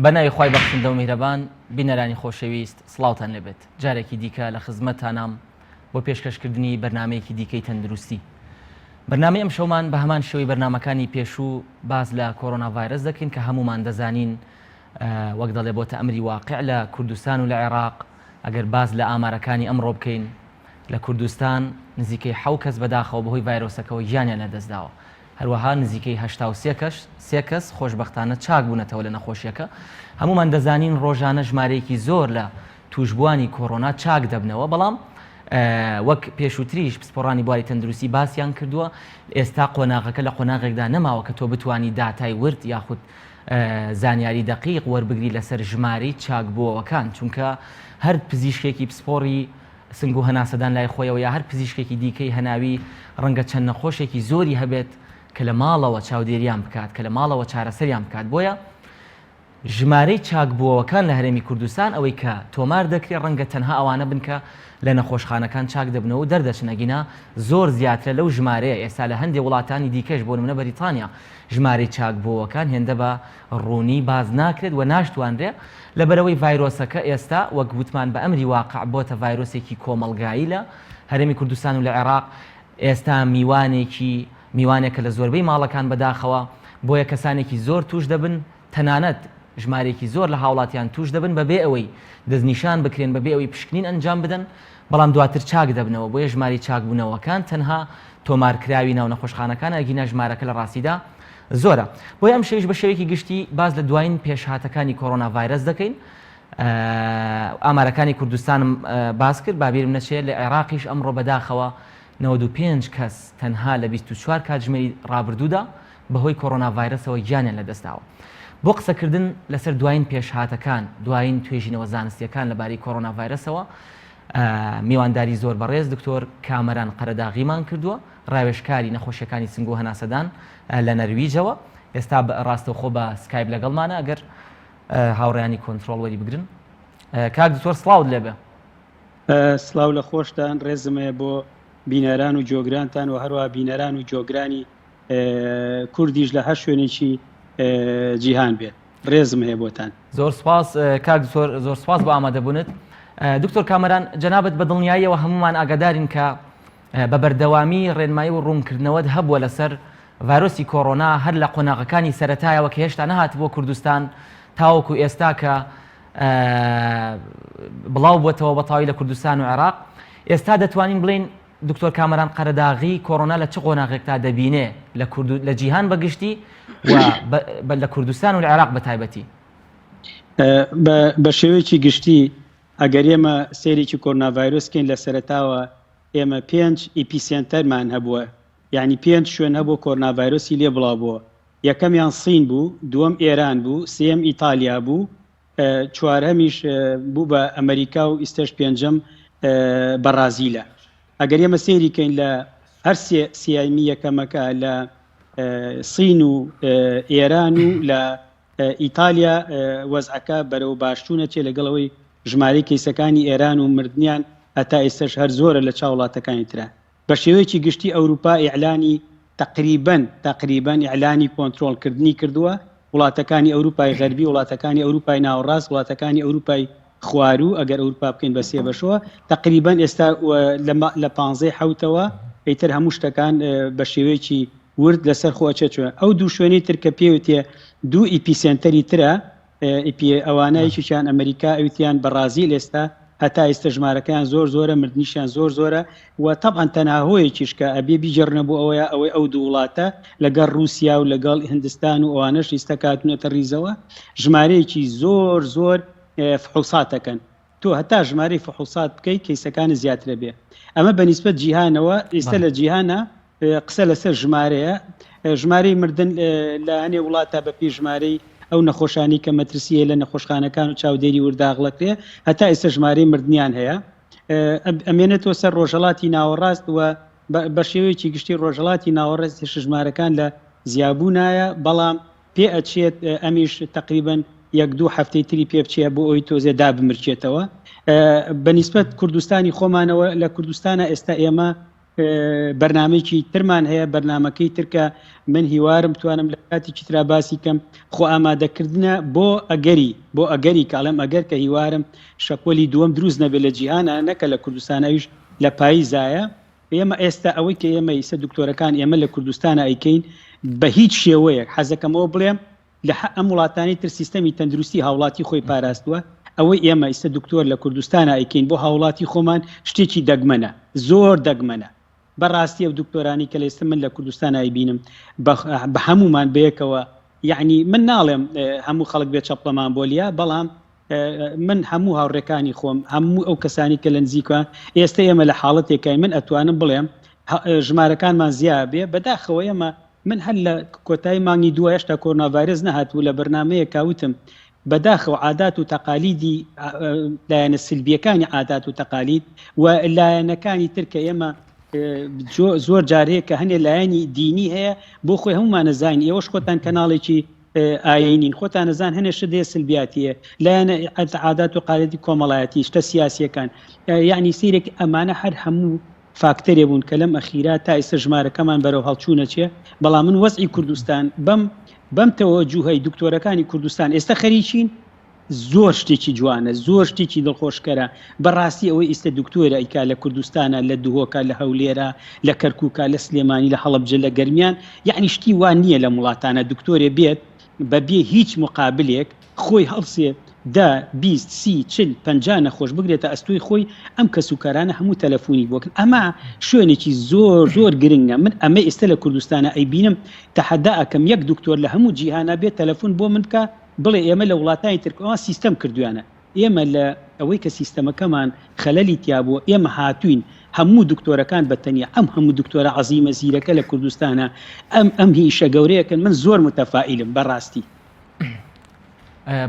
بە ناوی خوای بەخشندە و میهرەبان بینەرانی خۆشەویست سڵاوتان لێبێت جارێکی دیکە لە خزمەتتانام بۆ پێشکەشکردنی بەرنامەیەکی دیکەی تەندروستی بەرنامەی ئەمشەومان بە هەمان شێوەی بەرنامەکانی پێشوو باس لە کۆرۆنا ڤایرەس دەکەین کە هەمومان دەزانین وەک دەڵێ بۆتە ئەمری واقع لە کوردستان و لە عێراق ئەگەر باس لە ئامارەکانی ئەمڕۆ بکەین لە کوردستان نزیکەی حەو کەس بەداخەوە بەهۆی ڤایرۆسەکەوە گیانیان لەدەستداوە هەروەها نزیکەی 83 کەش سێ کەس خۆشبەختانە چاک بوونەتەوە لە نەخۆشیەکە هەمومان دەزانین ڕۆژانە ژمارەیەکی زۆر لە تووشبووانی کۆرۆنا چاک دەبنەوە، بەڵام وەک پێشووتریش پسپۆڕانی بواری تەندروستی باسیان کردووە، ئێستا قۆناغەکە لە قۆناغێکدا نەماوە کە تۆ بتوانی داتای ورد یاخود زانیاری دەقیق وەربگری لەسەر ژمارەی چاکبووەوەکان، چونکە هەر پزیشکێکی پسپۆڕی سنگ و هەناسەدان لای خۆیەوە یا هەر پزیشکێکی دیکەی هەناوی ڕەنگە چەند نەخۆشێکی زۆری هەبێت کە لە ماڵەوە چاودێریان بکات، کە لە ماڵەوە چارەسەریان بکات، بۆیە ژمارەی چاکبووەوەکان لە هەرێمی کوردستان ئەوەی کە تۆمار دەکرێت ڕەنگە تەنها ئەوانە بن کە لە نەخۆشخانەکان چاک دەبنەوە و دەردەچن ئەگینا زۆر زیاترە لەو ژمارەیە ئێستا لە هەندێ وڵاتانی دیکەش بۆ نمونە بەریتانیا ژمارەی چاکبووەوەکان هێندە بە ڕوونی باس ناکرێت و ناشتوانرێ لەبەرئەوەی ڤایرۆسەکە ئێستا وەک وتمان بە ئەمری واقع بۆتە ڤایرۆسێکی کۆمەڵگایی لە هەرێمی کوردستان و لە عێراق ئێستا میوانێکی میوانێکە لە زۆربەی ماڵەکان بەداخەوە بۆیە کەسانێکی زۆر توش دەبن تەنانەت ژمارەیەکی زۆر لە هاوڵاتیان توش دەبن بەبێ ئەوەی دەستنیشان بکرێن بەبێ ئەوەی پشکنین ئەنجام بدەن بەڵام دواتر چاک دەبنەوە بۆیە ژمارەی چاکبوونەوەکان تەنها تۆمارکراوی ناو نەخۆشخانەکانە ئەگینا ژمارەکە لە ڕاستیدا زۆرە بۆیە ئەمشەویش بە شێوەیەکی گشتی باس لە دوایین پێشهاتەکانی کۆرۆنا ڤایرەس دەکەین ئامارەکانی کوردستانم باس کرد با بیرم نەچێت لە عێراقیش ئەمڕۆ بەداخەوە 95 کەس تەنها لە 24 کاتژمێری ڕابردوودا بەهۆی کۆرۆنا ڤایرەسەوە گیانیان لەدەستداوە. بۆ قسەکردن لەسەر دوایین پێشهاتەکان، دوایین توێژینەوە زانستییەکان لەبارەی کۆرۆنا ڤایرەسەوە، میوانداری زۆر بەڕێز دکتۆر کامەران قەرەداغیمان کردووە، ڕاوێژکاری نەخۆشیەکانی سنگ و هەناسەدان لە نەرویجەوە. ئێستا ڕاستەوخۆ بە سکایپ لەگەڵمانە، ئەگەر هاوڕێیانی کۆنترۆڵ وەری بگرن. کاک دکتۆر سڵاوت لێبێ. سڵاو لە خۆشتان، ڕێزم هەیە بۆ بینەران و گۆگرانتان و هەروەها بینەران و گۆگرانی کوردیش لە هەر شوێنێکی جیهان بێت ڕێزم هەیە بۆتان. زۆر سپاس کاک دکتۆر زۆر سپاس بۆ ئامادەبوونت دکتۆر کامەران جەنابت بە دڵنیاییەوە هەمومان ئاگادارین کە بە بەردەوامی ڕێنمایی و ڕوونکردنەوەت هەبووە لەسەر ڤایرۆسی کۆرۆنا هەر لە قۆناغەکانی سەرەتایەوە کە هێشتا نەهاتبووە کوردستان تاوەکو ئێستا کە بڵاو بووەتەوە بە تەواوی لە کوردستان و عێراق ئێستا دەتوانین بڵێین دکتۆر کامەران قەرەداغی کۆرۆنا لە چ قۆناغێکدا دەبینێ لە کورد لە جیهان بە گشتی و لە کوردستان و لە عێراق بە تایبەتی؟ بە شێوەیەکی گشتی ئەگەر ئێمە سەیرێکی کۆرۆنا ڤایرۆس بکەین لە سەرەتاوە ئێمە پێنج epicenter مان هەبووە یانی پێنج شوێن هەبووە کۆرۆنا ڤایرۆسی لێ بڵاو بووە یەکەمیان سین بوو دووەم ئێران بوو سێیەم ئیتالیا بوو چوارهەمیش بوو بە ئەمریکا و ئیستەش پێنجەم بەڕازیلە. ئەگەر ئێمە سەیری کەین لە هەر سێ سیایمی یەکەمەکە لە سین و ئێران و لە ئیتالیا وەزعەکە بەرەو باشچوونە چێ لەگەڵ ئەوەی ژمارەی کەیسەکانی ئێران و مردنیان هەتا ئێستەش هەر زۆرە لە چاو وڵاتەکانی ترا. بە شێوەیەکی گشتی ئەوروپا ئیعلانی تەقریبەن تەقریبەن ئیعلانی کۆنترۆڵ کردنی کردووە، وڵاتەکانی ئەوروپای غەربی، وڵاتەکانی ئەوروپای ناوەڕاست، وڵاتەکانی ئەوروپای خواروو، ئەگەر ئەوروپا بکەین بە سێ بەشەوە، تەقریبەن ئێستا لە لە پانزەی حەوتەوە ئیتر هەموو شتەکان بە شێوەیەکی ورد لەسەر خۆ ئەچێت چۆن ئەو دوو شوێنەی تر کە پێوتێ دوو epicenter ی ترە ئیپی ئەوانە یەکێکیان ئەمریکا ئەویتیان بەڕازیل ئێستا هەتا ئێستا ژمارەکەیان زۆر زۆرە مردنیشیان زۆر زۆرە و تەبعەن تەنها هۆیەکیش کە ئەبێ بیگێڕنە بۆ ئەوەیە ئەوەی ئەو دوو وڵاتە لەگەڵ ڕووسیا و لەگەڵ هندستان و ئەوانەش ئیستا کاتونەتە ڕیزەوە ژمارەیەکی زۆر زۆر فحوسات ئەکەن تۆ هەتا ژمارەی فحوسات بکەی کەیسەکانت زیاترە بێ ئەمە بە نیسبەت جیهانەوە ئێستا لە جیهانە قسە لەسەر ژمارەیە ژمارەی مردن لە هەنێ وڵاتە بە پێی ژمارەی ئەو نەخۆشانی کە مەترسی هەیە لە نەخۆشخانەکان و چاودێری ورداغڵەکرێ هەتا ئێستا ژمارەی مردنیان هەیە ئەمێنێتەوە سەر ڕۆژهەڵاتی ناوەڕاست و بە شێوەیەکی گشتی ڕۆژهەڵاتی ناوەڕاست ژمارەکان لە زیابوونایە بەڵام پێ ئەچێت ئەمیش تەقریبەن یەک دوو هەفتەی تری پێ بچێ بۆ ئەوی تۆزێ دابمرکێتەوە بە نیسبەت کوردستانی خۆمانەوە لە کوردستانە ئێستا ئێمە. بەرنامەیەکی ترمان هەیە، بەرنامەکەی تر کە من هیوارم بتوانم لە کاتێکی ترا باسی کەم، خۆ ئامادەکردنە بۆ ئەگەری، بۆ ئەگەری کە ئەڵێم ئەگەر کە هیوارم شەپۆلی دووەم دروست نەبێت لە جیهانا نەکە لە کوردستان ئەویش لە پاییزایە. ئێمە ئێستا ئەوەی کە ئێمە ئیسە دکتۆرەکان ئێمە لە کوردستانا ئەیکەین بە هیچ شێوەیەک حەزەکەم ئەوە بڵێم لە ئەم وڵاتانی تر سیستەمی تەندروستی هاوڵاتی خۆی پاراستووە، ئەوەی ئێمە ئیستە دکتۆر لە کوردستانا ئەیکەین بۆ هاوڵاتی خۆمان شتێکی دەگمەنە، زۆر دەگمەنە. بە ڕاستی ئەو دکتۆرانەی کە لە ئێستە من لە کوردستانا ئەیبینم بە هەموومان بەیەکەوە یەعنی من ناڵێم هەموو خەڵک بێ چەپڵەمان بۆ لیا بەڵام من هەموو هاوڕێکانی خۆم هەموو ئەو کەسانی کە لە نزیکە ئێستە ئێمە لە حاڵەتێکای من ئەتوانم بڵێم ژمارەکانمان زیا بێ بەداخەوە ئێمە من هەر لە کۆتایی مانگی دووە هێشتا کۆرۆنا ڤایرەس نەهاتبوو لە بەرنامەیەکا وتم بەداخەوە عادات و تەقالیدی لایەنە سلبیەکانی عادات و تەقالید و لایەنەکانی تر کە ئێمە زۆر جار هەیە کە هەنێ لایەنی دینی هەیە بۆ خۆی هەمومانە زانین ئێوەش خۆتان کەناڵێکی ئاینین خۆتان ئەزان هەنێ شت هەیە سلبیاتیە لایەنە عادات و قالێتی کۆمەڵایەتی شتە سیاسیەکان یعنی سیرێک ئەمانە هەر هەموو فاکتەرێ بوون کە لەم ئەخیرا تا ئیستا ژمارەکەمان بەرەو هەڵچوون ئەچێ، بەڵام من وەزعی کوردستان بەم بەم تەوەجوهەی دکتۆرەکانی کوردستان ئێستا خەریکین زۆر شتێکی جوانە زۆر شتێکی دڵخۆشکەرە بەڕاستی ئەوەی ئیستا دکتۆرە ئەیکا لە کوردستانە لە دهۆکە لە هەولێرە لە کەرکوکە لە سلێمانی لە هەڵەبجە لە گەرمیان یعنی شتی وا نییە لەم وڵاتانە دکتۆرێ بێت بە بێ هیچ مقابلێک خۆی هەڵسێ دە، 20، 30، 40، 50 نەخۆش بگرێتە ئەستۆی خۆی ئەم کەسوکارانە هەموو تەلەفونی بۆ کەن ئەمە شوێنێکی زۆر زۆر گرنگە من ئەمە ئێستا لە کوردستانە ئەیبینم تەحەدا ئەکەم یەک دکتۆر لە هەموو جیهانا بێت تەلەفون بۆ من بکا بڵێ ئێمە لە وڵاتانی تر ئەوان سیستەم کردویانە ئێمە لە ئەوەی کە سیستەمەکەمان خەلەلی تیابووە ئێمە هاتوین هەموو دکتۆرەکان بە تەنیا ئەم هەموو دکتۆرە عەزیمە زیرەکە لە کوردستانە ئەم ئەم ئیشە گەورەیەکەن من زۆر متەفائیلم بەڕاستی.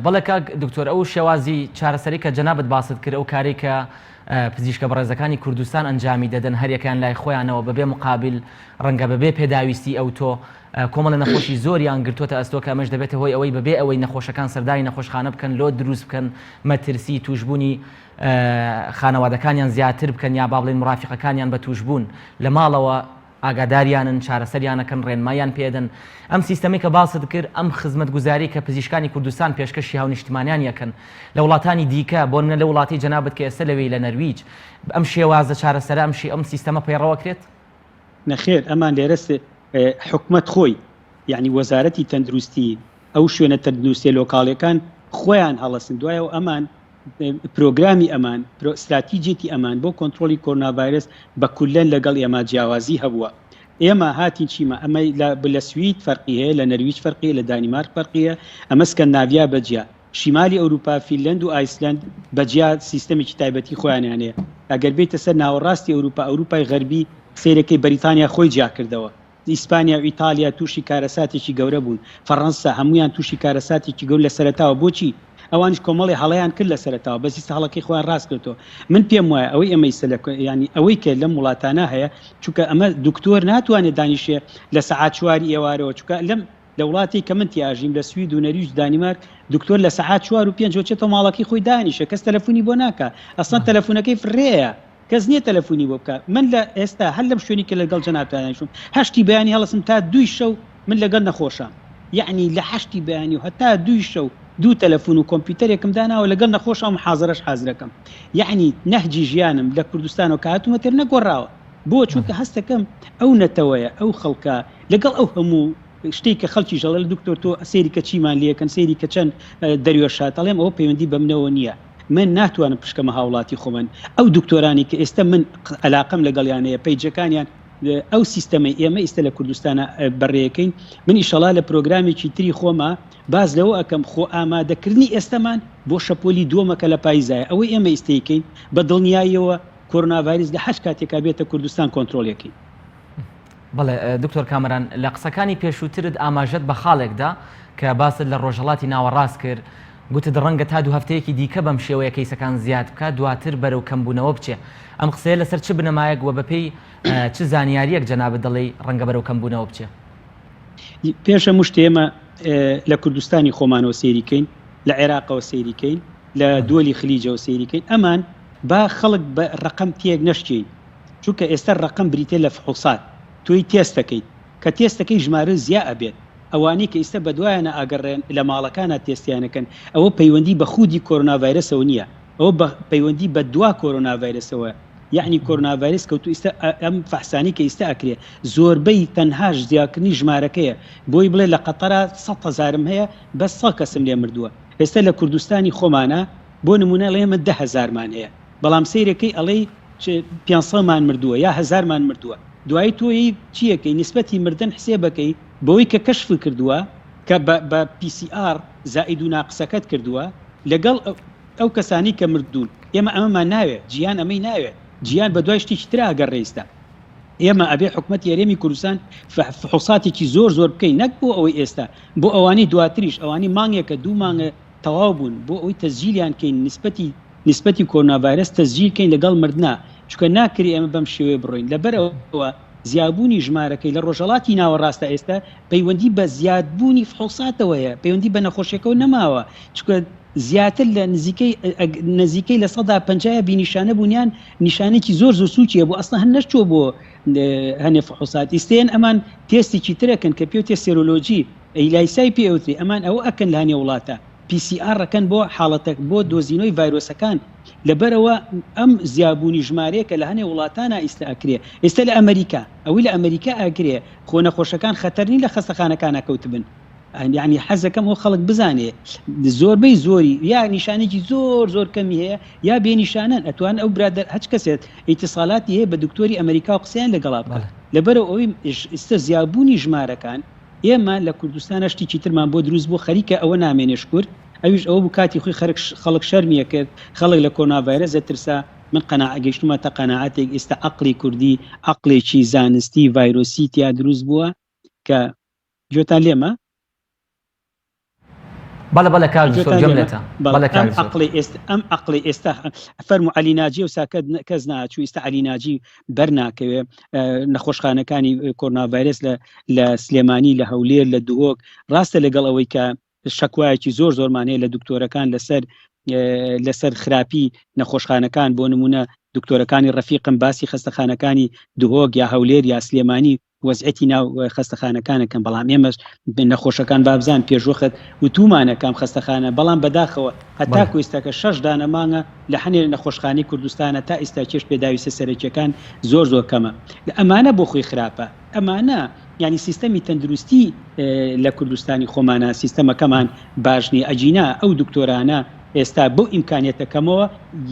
بەڵێ کاک دکتۆر ئەو شێوازی چارەسەری کە جەنابت باست کرد ئەو کارەی کە پزیشکە بەڕێزەکانی کوردستان ئەنجامی دەدەن هەریەکەیان لای خۆیانەوە بەبێ مقابل ڕەنگە بەبێ پێداویستی ئەوتۆ کۆمەڵە نەخۆشی زۆریان گرتووەتە ئەستۆ کە ئەمەش دەبێتە هۆی ئەوەی بەبێ ئەوەی نەخۆشەکان سەردانی نەخۆشخانە بکەن لۆد دروست بکەن مەترسی تووشبوونی خانەوادەکانیان زیاتر بکەن یا با بڵێین مرافیقەکانیان بە تووشبوون لە ماڵەوە ئاگاداریانن، چارەسەریان ئەکەن، ڕێنماییان پێ ئەدەن. ئەم سیستەمەی کە باست کرد، ئەم خزمەتگوزاریەی کە پزیشکانی کوردستان پێشکەشی هاونیشتمانیانی ئەکەن لە وڵاتانی دیکە، بۆ نمونە لەو وڵاتەی جەنابت کە ئێستا لەوێی لە نەرویج، ئەم شێوازە چارەسەرە، ئەم ئەم سیستەمە پەیڕەو ئەکرێت؟ نەخێر، ئەمان لێرە حکومەت خۆی، یەعنی وەزارەتی تەندروستی، ئەو شوێنە تەندروستیە لۆکاڵیەکان خۆیان هەڵەسن، دوایەوە ئەمان پرۆگرامی ئەمان، ستراتیجیەتی ئەمان بۆ کۆنترۆڵی کۆرۆنا ڤایرەس بە کوللەن لەگەڵ ئێمە جیاوازی هەبووە. ئێمە هاتین چیمە ئەمە لە سوید فەرقی هەیە، لە نەرویج فەرقی هەیە، لە دانیمارک فەرقی هەیە، ئەمە سکەندناڤیا بە جیا. شیمالی ئەوروپا، فینلەند و ئایسلەند بە جیا سیستەمێکی تایبەتی خۆیانیان هەیە. ئەگەر بێیتە سەر ناوەڕاستی ئەوروپا، ئەوروپای غەربی، سەیرەکەی بەریتانیا خۆی جیا کردەوە. ئیسپانیا و ئیتالیا تووشی کارەساتێکی گەورە بوون، فەڕەنسا، هەموویان تووشی کارەساتێکی گەورە لە سەرەتاوە، بۆچی؟ ئەوانیش کۆمەڵێ هەڵەیان کرد لە سەرەتاوە، بەس ئیستا هەڵەکەی خۆیان ڕاست کردەوە. من پێم وایە ئەوەی ئێمە ئیستا لە یانی ئەوەی کە لەم وڵاتانە هەیە، چونکە ئەمە دکتۆر ناتوانێت دانیشێ لە سەعات چواری ئێوارەوە، چونکە لەم لە وڵاتێک کە من تیا ئەژیم لە سوید و نەرویج و دانیمارک دکتۆر لە سەعات چوار و پێنجەوە چێتەوە ماڵەکەی خۆی دانیشێ کەس تەلەفونی بۆ ناکا ئەسڵەن تەلەفونەکەی فڕێیە کەس نییە تەلەفونی بۆ بکا من لە ئێستا هەر لەم شوێنی کە لەگەڵ جەنابتا دانیشتوم هەشتی بەیانی هەڵەسم تا دووی شەو من لەگەڵ نەخۆشام یەعنی لە هەشتی بەیانی و هەتا دووی شەو دوو تەلەفون و کۆمپیوتەرێکم داناوە لەگەڵ نەخۆشام محازەرەش حازرەکەم یەعنی نەهجی ژیانم لە کوردستانەوە کە هاتوومە تر نەگۆڕاوە بۆ چونکە هەستەکەم ئەو نەتەوەیە ئەو خەڵکە لەگەڵ ئەو هەموو شتێک کە خەڵکیش ئەڵێ دکتۆر تۆ سەیری کە چیمان لێکەن سەیری کە چەند دەروێشات ئەڵێم ئەوە پەیوەندی بە منەوە نییە من ناتوانم پشکەمە هاوڵاتی خۆمن ئەو دکتۆرانی کە ئێستا من علاقەم لەگەڵیان هەیە پەیجەکانیان ئەو سیستەمەی ئێمە ئیستا لە کوردستانە بەڕێەکەین من ئیشەڵا لە پرۆگرامێکی تری خۆما باز لەوە ئەەکەم خۆ ئامادەکردنی ئێستەمان بۆ شەپۆلی دووەمە کە لە پاییزایە ئەوەی ئێمە ئیستەیکەین بە دڵنیاییەوە کۆرۆنا ڤایرس لە هەر کاتێکا بێتە کوردستان کۆنترۆڵیەکەین. بەڵێ دکتۆر کامەران لە قسەکانی پێشووترت ئاماژەت بە خاڵێک دا کە باست لە ڕۆژهەڵاتی ناوەڕاست کرد گوتت ڕەنگە تا دوو هەفتەیەکی دیکە بەم شێوەیە کەیسەکان زیاد بکات دواتر بەرەو کەمبوونەوە بچێ ئەم قسەیە لەسەر چ بنەمایەک وە بەپێی چ زانیارییەک جەنابت دەڵێی ڕەنگە بەرەو کەمبوونەوە بچێ؟ پێش هەموو شتێ ئێمە لە کوردستانی خۆمانەوە سەیری کەین لە عێراقەوە سەیری کەین لە دووەلی خلیجەوە سەیری کەین ئەمان با خەڵک بە ڕەقەم تێک نەشکێین. چونکە ئێستا ڕەقەم بریتیە لە فحوصات تۆی تێست ئەکەیت کە تێستەکەی ژمارە زیا ئەبێت ئەوانەی کە ئیستا بەدوایانە ئاگەڕێن لە ماڵەکانا تێستیان ئەکەن ئەوە پەیوەندی بە خودی کۆرۆنا ڤایرەسەوە نیە ئەوە بە پەیوەندی بە دوا کۆرۆنا ڤایرەسەوە یەعنی کۆرۆنا ڤایرەس کەوتو ئیستا ئەم فەحسانەی کە ئیستا ئەکرێ زۆربەی تەنهاش زیاکردنی ژمارەکەیە بۆی بڵێ لە قەتەرا سەت هەزارم هەیە بەس سەت کەسم لێ مردووە ئێستا لە کوردستانی خۆمانا بۆ نمونە ئەڵێ ئێمە دە هەزارمان هەیە بەڵام سەیرەکەی ئەڵێی پێنسەمان مردووە یا هەزارمان مردووە دوایی تۆ یەی چیەکەی نیسبەتی مردن حسێبەکەی بەوەی کە کەشف کردووە کە بە بە PCR زائید و ناقسەکەت کردووە لەگەڵ ئەو کەسانەی کە مردوون ئێمە ئەمەمان ناوێ جیهان ئەمەی ناوێ جیهان بە دوای شتێکی ترا ئەگەڕێ ئیستا ئێمە ئەبێ حکومەتی هەرێمی کوردستان فحوساتێکی زۆر زۆر بکەین نەک بۆ ئەوەی ئێستا بۆ ئەوانەی دواتریش ئەوانەی مانگێکە دوو مانگە تەواو بوون بۆ ئەوەی تەسجیلیان کەین نیسبەتی نیسبەتی کۆرۆنا ڤایرەس تەسجیل کەین لەگەڵ مردنا چونکە ناکرێ ئێمە بەم شێوەیە بڕۆین لەبەرئەوە زیابوونی ژمارەکەی لە ڕۆژهەڵاتی ناوەڕاستە ئێستا پەیوەندی بە زیادبوونی فحوساتەوە هەیە پەیوەندی بە نەخۆشیەکەوە نەماوە چونکە زیاتر لە نزیکەی نزیکەی 50% بی نیشانە بوونیان نیشانێکی زۆر زۆر سووکی هەبوو ئەسڵەن هەر نەچووە بۆ هەنێ فحوسات ئیستێن ئەمان تێستێکی ترەکەن کە پێوتێ serology ELISA ی پێ ئەوترێ ئەمان ئەوە ئەکەن لە هەنێ وڵاتە PCR ئەکەن بۆ حاڵەتە بۆ دۆزینەوەی ڤایرۆسەکان لەبەرئەوە ئەم زیابوونی ژمارەیە کە لە هەنێ وڵاتانا ئیستە ئەکرێ ئێستە لە ئەمەریکا ئەوەی لە ئەمەریکا ئەکرێ خۆ نەخۆشەکان خەتەر نین لە خەستەخانەکانا کەوتبن یانی حەزەکەم ئەو خەڵک بزانێ زۆربەی زۆری یا نیشانێکی زۆر زۆر کەمی هەیە یا بێ نیشانەن ئەتوان ئەو برادەر هەچ کەسێت ئیتیسالاتی هەیە بە دکتۆری ئەمریکا و قسەیان لەگەڵا بکات لەبەرئەوە ئەوەی ئیستە زیابوونی ژمارەکان ئێمە لە کوردستانا شتیکی ترمان بۆ دروست بوو خەریکە ئەوە نامێنێ شکور ئەویش ئەوە بوو کاتی خۆی خەرک خەڵک شەرمی ئەکرد خەڵک لە کۆرۆنا ڤایرەس ئەترسا من قەناعە گەیشتومە تە قەناعەتێک ئیستا عەقڵی کوردی عەقڵێکی زانستی ڤایرۆسی تیا دروست بووە کە گوێتان لێمە؟ بەڵێ بەڵێ کاک دکتۆر گوێم لێتە بەڵێ کاک ئەم عەقڵی ئێستا ئەم عەقڵی ئێستا فەرموو عەلی ناجی و ساکە کەس ناچوو ئیستا عەلی ناجی بەر ناکەوێ نەخۆشخانەکانی کۆرۆنا ڤایرەس لە لە سلێمانی لە هەولێر لە دهۆک ڕاستە لەگەڵ ئەوەی کە شەکوایەکی زۆر زۆرمان هەیە لە دکتۆرەکان لەسەر لەسەر خراپی نەخۆشخانەکان بۆ نمونە دکتۆرەکانی ڕەفیقم باسی خەستەخانەکانی دهۆک یا هەولێر یا سلێمانی وەزعیەتی ناو خەستەخانەکان ئەکەن بەڵام ئێمەش نەخۆشەکان بابزان پێشوەخت وتومانە کام خەستەخانە بەڵام بەداخەوە هەتاکو ئیستاکە شەش دانە مانگە لە هەنێ نەخۆشخانەی کوردستانە تا ئیستا کێش پێداویستە سەرەکیەکان زۆر زۆر کەمە ئەمانە بۆ خۆی خراپە ئەمانە یانی سیستەمی تەندروستی لە کوردستانی خۆمانە سیستەمەکەمان باش نیە ئەگینا ئەو دکتۆرانە ئێستا بەو ئیمکانیەتە کەمەوە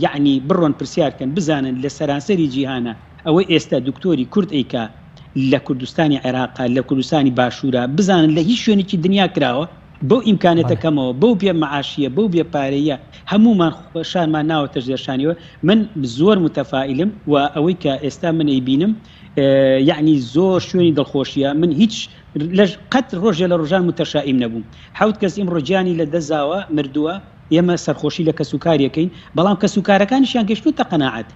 یەعنی بڕۆن پرسیار کەن بزانن لە سەرانسەری جیهانە ئەوەی ئێستا دکتۆری کورد ئەیکا لە کوردستانی عێراقا لە کوردستانی باشوورا بزانن لە هیچ شوێنێکی دنیا کراوە بەو ئیمکانێتە کەمەوە بەو بێ معاشیە بەو بێ پارەیە هەموومان شانمان ناوەتە ژێرشانیەوە من زۆر متەفائیلم و ئەوەی کە ئێستا من ئەیبینم یەعنی زۆر شوێنی دڵخۆشیە من هیچ لەش قەت ڕۆژێ لە ڕۆژان متەشائیم نەبووم حەوت کەس ئیمڕۆ گیانی لە دەزاوە مردووە ئێمە سەرخۆشی لە کەسوکاریەکەین بەڵام کەسوکارەکانیشیان گەشتوتە قەناعەت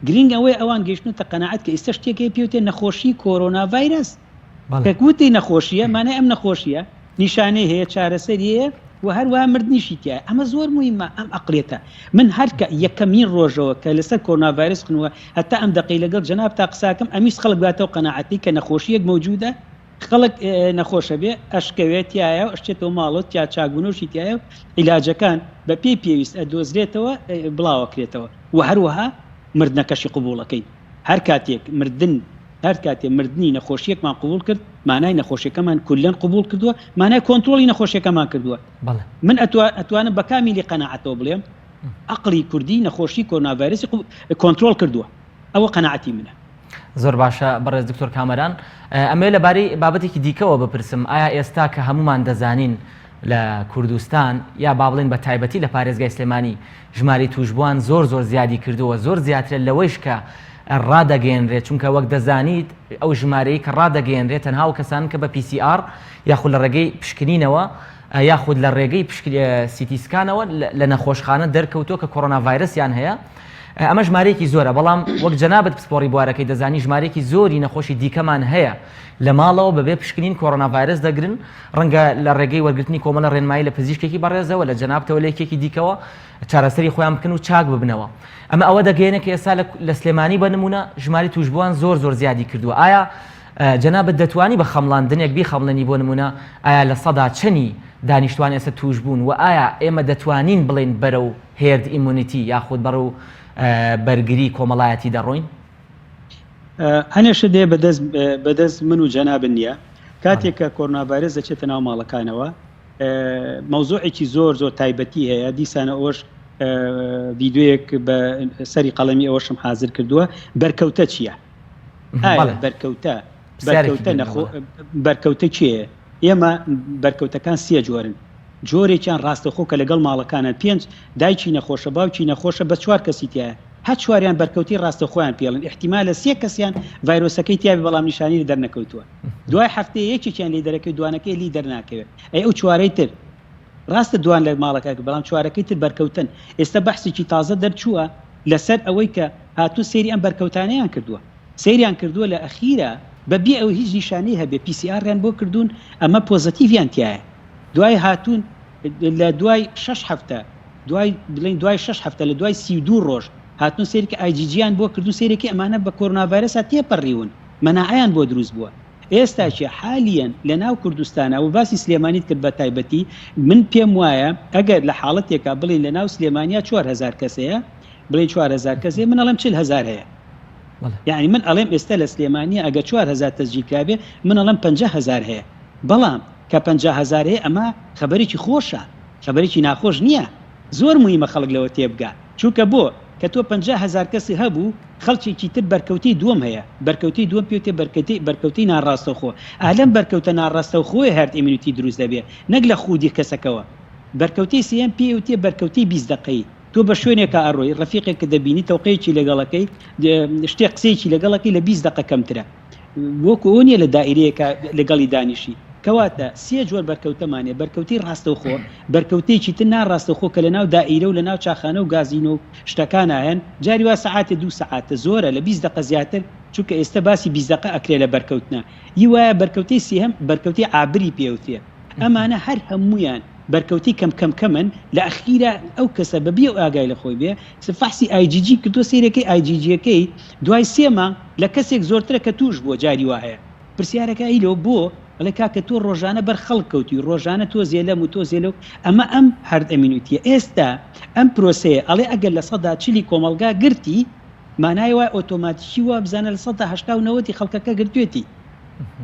گرینگ ئەوەیە ئەوان گەیشتنەتە قەناعەت کە ئیستا شتێک هەیە پێوتێ نەخۆشی کۆرۆنا ڤایرەس کە وتی نەخۆشیە مانای ئەم نەخۆشیە نیشانەی هەیە چارەسەری هەیە و هەروەها مردنیشی تایە ئەمە زۆر موهیمە ئەم ئەقلیەتە من هەر کە یەکەمین ڕۆژەوە کە لەسەر کۆرۆنا ڤایرەس خنووە هەتا ئەم دەقەی لەگەڵ جەنابتا قساکەم ئەمیست خەڵک باتەوە قەناعەتی کە نەخۆشیەک مەوجودە خەڵک نەخۆشە بێ ئەشکەوێ تایە و ئەشچێتەوە ماڵەوە تیا چاکبوونەوەشی تایە و عیلاجەکان بە پێی پێویست ئەدۆزرێتەوە بڵاوەکرێتەوە و هەروەها مردنەکەشی قبوڵەکەین هەر کاتێک مردن هەر کاتێ مردنی نەخۆشیەکمان قبوڵ کرد مانای نەخۆشیەکەمان کولەن قبوڵ کردووە مانای کۆنترۆڵی نەخۆشیەکەمان کردووە من ئەتوانم بە کامیلی قەناعەتەوە بڵێم عەقڵی کوردی نەخۆشی کۆرۆنا ڤایرەسی کۆنترۆڵ کردووە ئەوە قەناعەتی منە. زۆر باشە بەڕێز دکتۆر کامەران ئەمەوێ لەبارەی بابەتێکی دیکەوە بپرسم ئایا ئێستا کە هەمومان دەزانین لە کوردستان یا با بڵێن بە تایبەتی لە پارێزگای سلێمانی ژمارەی تووشبووان زۆر زۆر زیادی کردووە زۆر زیاترە لەوەیش کە ڕادەگەیەنرێت چونکە وەک دەزانیت ئەو ژمارەی کە ڕادەگەیەنرێت تەنها ئەو کەسان کە بە PCR یاخود لە ڕێگەی پشکنینەوە یاخود لە ڕێگەی CT scan ەوە لە نەخۆشخانە دەرکەوتووە کە کۆرۆنا ڤایرەسیان هەیە. ئەمە ژمارەیەکی زۆرە، بەڵام وەک جەنابت پسپۆڕی بوارەکەی دەزانی ژمارەیەکی زۆری نەخۆشی دیکەمان هەیە لە ماڵەوە بەبێ پشکنین کۆرۆنا ڤایرەس دەگرن، ڕەنگە لە ڕێگەی وەرگرتنی کۆمەڵە ڕێنمایی لە پزیشکێکی بەڕێزەوە، لە جەنابتەوە لە یەکێکی دیکەوە چارەسەری خۆیان بکەن و چاک ببنەوە. ئەمە ئەوە دەگەیەنێ کە ئێستا لە سلێمانی بە نموونە ژمارەی تووشبووان زۆر زۆر زیادی کردووە. ئایا جەنابت دەتوانی بە خەمڵاندنێک بیخەمڵێنی بۆ نموونە ئایا 100% چەنی دانیشتوان ئێستا تووش بوون و ئایا ئێمە دەتوانین بڵێین بەرەو herd immunity یاخود بەرەو بەرگری کۆمەڵایەتی دەڕۆین؟ هەنێ شت هەیە بەدەست بەدەست من و جەنابت نییە. کاتێک کە کۆرۆنا ڤایرەس دەچێتە ناو ماڵەکانەوە مەوزوعێکی زۆر زۆر تایبەتی هەیە دیسانە ئەوەش ڤیدیۆیەک بە سەری قەڵەمی ئەوەشم حازر کردووە بەرکەوتە چییە؟ ئایا بەرکەوتە بەرکەوتە نەخۆ بەرکەوتە کێیە؟ ئێمە بەرکەوتەکان سێ جۆرن جۆرێکیان ڕاستەخۆ کە لەگەڵ ماڵەکانن پێنج دایکی نەخۆشە باوکی نەخۆشە بە چوار کەسی تایە هەر چواریان بەرکەوتی ڕاستەخۆیان پێڵن ئیحتیمالە سێ کەسیان ڤایرۆسەکەی تیابێ بەڵام نیشانەی دەرنەکەوتووە دوای هەفتەیە یەکێکیان لی دەرەکەوێت دوانەکەی لی دەرناکەوێت ئەی ئەو چوارەی تر ڕاستە دوان لە ماڵەکە بەڵام چوارەکەی تر بەرکەوتن ئێستا بەحسێکی تازە دەرچووە لەسەر ئەوەی کە هاتوون سەیری ئەم بەرکەوتانەیان کردووە سەیریان کردووە لە ئەخیرا بە بێ ئەوەی هیچ نیشانەی هەبێ PCR یان بۆ کردوون ئەمە پۆزەتیڤیان تیایە دوای هاتوون لە دوای شەش هەفتە دوای بڵێین دوای شەش هەفتە لە دوای 32 ڕۆژ هاتوون سەیرکە IgG یان بۆ کردوون سەیرەکەی ئەمانە بە کۆرۆنا ڤایرەسا تێپەڕیون مەناعەیان بۆ دروست بووە ئێستاکێ حالیەن لە ناو کوردستانا و باسی سلێمانیت کرد بە تایبەتی من پێم وایە ئەگەر لە حاڵەتێکا بڵێین لە ناو سلێمانیا 4000 کەس هەیە بڵێین 4000 کەس هەیە من ئەڵێم 40000 هەیە یعنی من ئەڵێم ئێستا لە سلێمانیا ئەگەر 4000 تەسجیل کرابێ من ئەڵێم 50000 هەیە بەڵام کە 50000 هەیە ئەمە خەبەرێکی خۆشە خەبەرێکی ناخۆش نییە زۆر موهیمە خەڵک لەوە تێبگا چونکە بۆ؟ کە تۆ 50000 کەسی هەبوو خەڵکێکی تر بەرکەوتەی دووەم هەیە، بەرکەوتەی دووەم پێوتێ بەرکەتەی بەرکەوتەی ناڕاستەوخۆ، ئا لەم بەرکەوتە ناڕاستەوخۆیە herd immunity دروست دەبێ نەک لە خوودی کەسەکەوە. بەرکەوتەی سێیەم پێی ئەوتێ بەرکەوتەی 20 دەقەیی، تۆ بە شوێنێکا ئەڕۆی ڕەفیقێکت دەبینی تەوقەیەکی لەگەڵ ئەکەی شتێک قسەیەکی لەگەڵ ئەکەی لە 20 دەقە کەمترە وەکو ئەوە نیە لە دائیرەیەکا لەگەڵی دانیشی. کەواتە سێ جۆر بەرکەوتەمان هەیە، بەرکەوتەی ڕاستەوخۆ، بەرکەوتەیەکی تر ناڕاستەوخۆ کە لەناو دائیرە و لەناو چاخانە و گازینۆ و شتەکانا هەن، جاری وا سەعاتێ دوو سەعاتە، زۆرە لە 20 دەقە زیاتر، چونکە ئێستە باسی 20 دەقە ئەکرێ لە بەرکەوتنا. ی وایە بەرکەوتەی سێهەم بەرکەوتەی عابری پێ ئەوترێ. ئەمانە هەر هەموویان بەرکەوتەی کەم کەم کەمن، لە ئەخیرا ئەو کەسە بە بێ ئەو ئاگای لە خۆی بێ فەحسی IgG کردووە سەیرەکەی IgG یەکەی دوای سێ مانگ لە کەسێک زۆرترە کە تووش بووە جاری وا هەیە. پرسیارەکە ئەی لۆ بۆ؟ ئەڵێ کاکە تۆ ڕۆژانە بەر خەڵک کەوتوی ڕۆژانە تۆزێ لەم و تۆزێ لەو ئەمە ئەم herd immunity یە ئێستا ئەم پرۆسەیە ئەڵێ ئەگەر 40%ی کۆمەڵگا گرتی مانای وایە ئۆتۆماتیکی وا بزانە 80% و 90ی خەڵکەکە گرتوێتی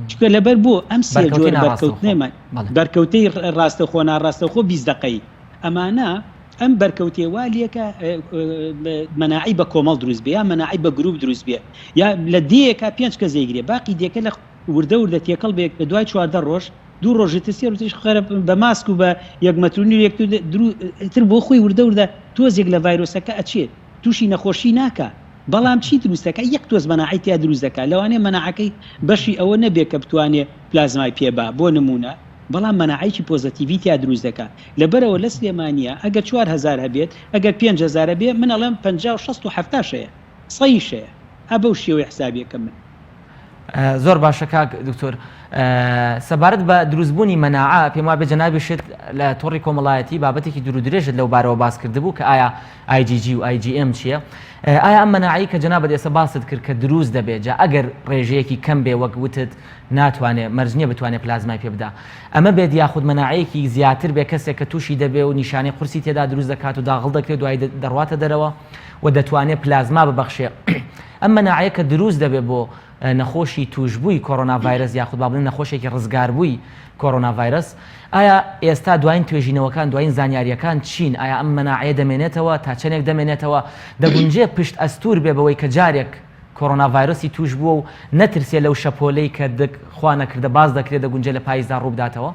چونکە لەبەر بۆ ئەم سێ بەرکەوتەی جۆر ناڕاستەوخۆ بەرکەوتنەمان بەڵێ. بەرکەوتەی ڕاستەوخۆ ناڕاستەوخۆ 20 دەقەیی ئەمانە ئەم بەرکەوتەیە وا لێکە مەناعەی بە کۆمەڵ دروست بێ یا مەناعەی بە گروپ دروست بێ یا لە دێیەکا پێنج کەس دەیگرێ باقی دێکە لە وردە وردە تێکەڵ بێ لە دوای 14 ڕۆژ دوو ڕۆژی تر سێ ڕۆژیش خەرە بە ماسک و بە یەک مەتر و نیو یەکتر درو تر بۆ خۆی وردە وردە تۆزێک لە ڤایرۆسەکە ئەچێت تووشی نەخۆشی ناکا بەڵام چی دروست دەکا یەک تۆز مەناعەی تیا دروست دەکا لەوانەیە مەناعەکەی بەشی ئەوە نەبێ کە بتوانێ پلازمای پێ با بۆ نموونە بەڵام مەناعەیەکی پۆزەتیڤی تیا دروست دەکا لەبەرئەوە لە سلێمانیە ئەگەر 4000 هەبێت ئەگەر 5000 هەبێ من ئەڵێم 50 و 60 و 70 هەیە سەیش هەیە ئا بەو شێوەیە حسابی ئەکەم من. زۆر باشە کاک دکتۆر سەبارەت بە دروستبوونی مەناعە پێم وابێ جەنابیشت لە تۆڕی کۆمەڵایەتی بابەتێکی دوور و درێژت لەو بارەوە باس کردبوو کە ئایا IgG و IgM چییە ئایا ئەم مەناعەی کە جەنابت ئێستا باست کرد کە دروست دەبێت جا ئەگەر ڕێژەیەکی کەم بێ وەک وتت ناتوانێ مەرج نییە بتوانێ پلازمای پێ بدا ئەمە بێت یاخود مەناعەیەکی زیاتر بێ کەسێک کە تووشی دەبێ و نیشانەی قورسی تێدا دروست دەکات و داغڵ دەکرێت دوایی دەڕواتە دەرەوە و دەتوانێ پلازما ببەخشێ ئەم مەناعەیە کە دروست دەبێ بۆ نەخۆشی تووشبووی کۆرۆنا ڤایرەس یاخود با بڵێین نەخۆشێکی ڕزگاربووی کۆرۆنا ڤایرەس ئایا ئێستا دوایین توێژینەوەکان دوایین زانیارییەکان چین ئایا ئەم مەناعەیە دەمێنێتەوە تا چەندێک دەمێنێتەوە دەگونجێ پشت ئەستوور بێ بەوەی کە جارێک کۆرۆنا ڤایرۆسی تووش بووە و نەترسێ لەو شەپۆلەی کە دک خوا نەکردە باس دەکرێت دەگونجێ لە پاییزدا ڕووبداتەوە؟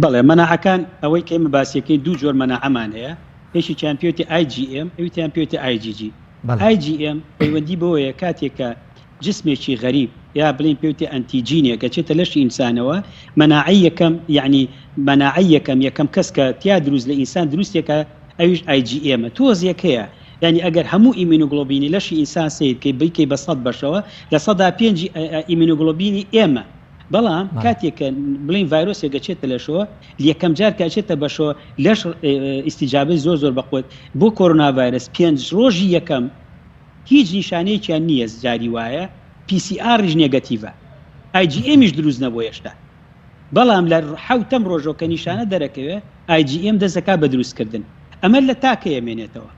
بەڵێ مەناعەکان ئەوەی کە ئێمە باسیەکەین دوو جۆر مەناعەمان هەیە یەکێکیان پێوتی IgM ئەویتیان پێوتی IgG. IgM پەیوەندی بەوەیە کاتێک کە جسمێکی غەریب یا بڵێین پێوتی ئەنتیجینێک ئەچێتە لەشی ئینسانەوە مەناعەی یەکەم یەعنی مەناعەی یەکەم یەکەم کەس کە تیا دروست لە ئینسان دروستێکە ئەویش IgM ە تۆزێک هەیە. یانی ئەگەر هەموو ئیمینوگڵۆبینی لەشی ئینسان سەیر کەی بیکەی بە سەد بەشەوە 5% ئیمینوگڵۆبینی ئێمە بەڵام کاتێک کە بڵین ڤایرۆسێک ئەچێتە لەشەوە یەکەم جار کە ئەچێتە بەشەوە لەش ئیستیجابەی زۆر زۆر بەقوت بۆ کۆرۆنا ڤایرۆس پێنج ڕۆژی یەکەم هیچ نیشانەیەکیان نییە جاری وایە PCR یش negative ە IgM یش دروست نەبووە هێشتا بەڵام لە حەوتەم ڕۆژەوە کە نیشانە دەرەکەوێ IgM دەست دەکات بە دروست کردن ئەمە لە تا کەی ئەمێنێتەوە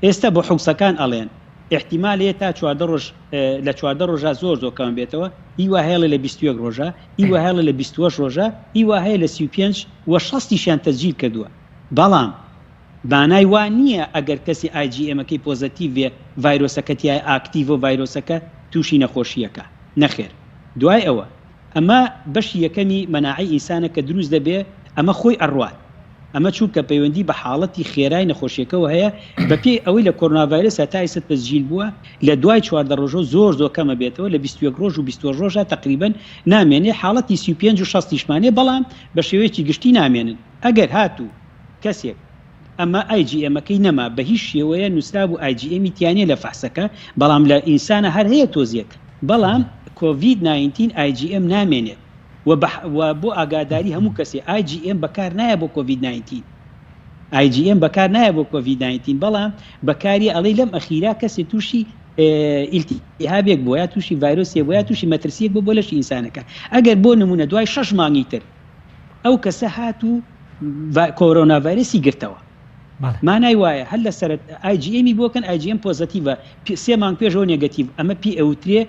ئێستا بۆ حوسەکان ئەڵێن ئیحتیمال هەیە تا 14 ڕۆژ لە 14 ڕۆژا زۆر زۆر کەم بێتەوە هی وا هەیە لە 21 ڕۆژە هی وا هەیە لە 28 ڕۆژە هی وا هەیە لە 35 و شەستیشیان تەسجیل کردووە بەڵام مانای وا نییە ئەگەر کەسی IgM ەکەی positive بێ ڤایرۆسەکە تیایە active ە و ڤایرۆسەکە تووشی نەخۆشییەکە نەخێر دوای ئەوە ئەمە بەشی یەکەمی مەناعەی ئینسانە کە دروست دەبێ ئەمە خۆی ئەڕوات ئەمە چونکە پەیوەندی بە حاڵەتی خێرای نەخۆشیەکەوە هەیە بە پێی ئەوەی لە کۆرۆنا ڤایرەسا تا ئیستا تەسجیل بووە لە دوای 14 ڕۆژەوە زۆر زۆر کەمە بێتەوە لە 21 ڕۆژ و 20 ڕۆژا تەقریبەن نامێنێ حاڵەتی 35 و 60 یشمانێ بەڵام بە شێوەیەکی گشتی نامێنن ئەگەر هاتوو کەسێک ئەمە IgM ەکەی نەما بە هیچ شێوەیە نوسرابوو IgM ی تیانیە لە فەحسەکە بەڵام لە ئینسانا هەر هەیە تۆزێک بەڵام کۆڤید nineteen IgM نامێنێت و بە و بۆ ئاگاداری هەموو کەسێ IgM بەکار نایە بۆ کۆڤید nineteen IgM بەکار نایە بۆ کۆڤید nineteen بەڵام بەکاری ئەڵێی لەم ئەخیرا کەسێ تووشی ئیلتیهابێک بووە یا تووشی ڤایرۆسێ بووە یا تووشی مەترسیەک بوو بۆ لەشی ئینسانەکە ئەگەر بۆ نمونە دوای شەش مانگی تر ئەو کەسە هات و کۆرۆنا ڤایرەسی گرتەوە مانای وایە هەر لە سەرەت IgM ی بۆکەن IgM positive ە سێ مانگ پێشەوە negative ئەمە پێی ئەوترێ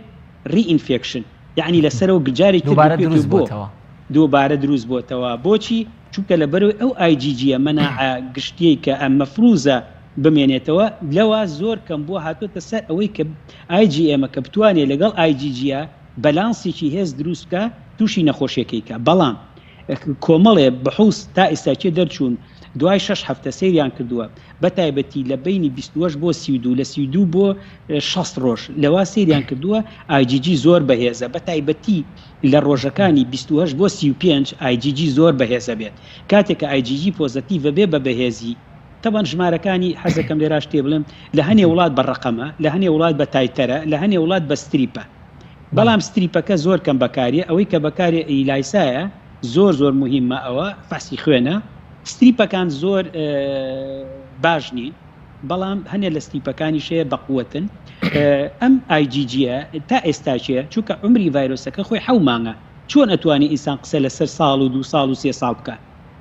reinfection یعنی لەسەرەوە جارێکی دووبارە دروست بۆتەوە دووبارە دروست بۆتەوە بۆچی چونکە لە بەرەوەی ئەو IgG یە مەناعە گشتیەی کە ئەم مەفروزە بمێنێتەوە لەوە زۆر کەم بووە هاتۆتە سەر ئەوەی کە IgM ە کە بتوانێت لەگەڵ IgG یە بەلانسێکی هێز دروست بکا توشی نەخۆشیەکەی کا بەڵام کۆمەڵێ بحوس تا ئیستا کێ دەرچوون دوای شەش هەفتە سەیریان کردووە بەتایبەتی لە بەینی 28 بۆ 32 لە 32 بۆ 60 ڕۆژ لەوا سەیریان کردووە IgG زۆر بەهێزە بەتایبەتی لە ڕۆژەکانی 28 بۆ 35 IgG زۆر بەهێزە بێت کاتێک کە IgG positive ە بێ بە بەهێزی تەبعەن ژمارەکانی حەزەکەم لێرا شتێ بڵێم لە هەنێ وڵات بە ڕەقەمە لە هەنێ وڵات بە titer ە لە هەنێ وڵات بە strip ە بەڵام strip ەکە زۆر کەم بەکاریە ئەوەی کە بەکارێ ELISA یە زۆر زۆر موهیمە ئەوە فەحسی خوێنە strip ەکان زۆر باش نین بەڵام هەنێ لە strip ەکانیش هەیە بەقوەتن ئەم IgG یە تا ئێستاکێ چونکە عومری ڤایرۆسەکە خۆی حەو مانگە چۆن ئەتوانی ئینسان قسە لەسەر ساڵ و دوو ساڵ و سێ ساڵ بکە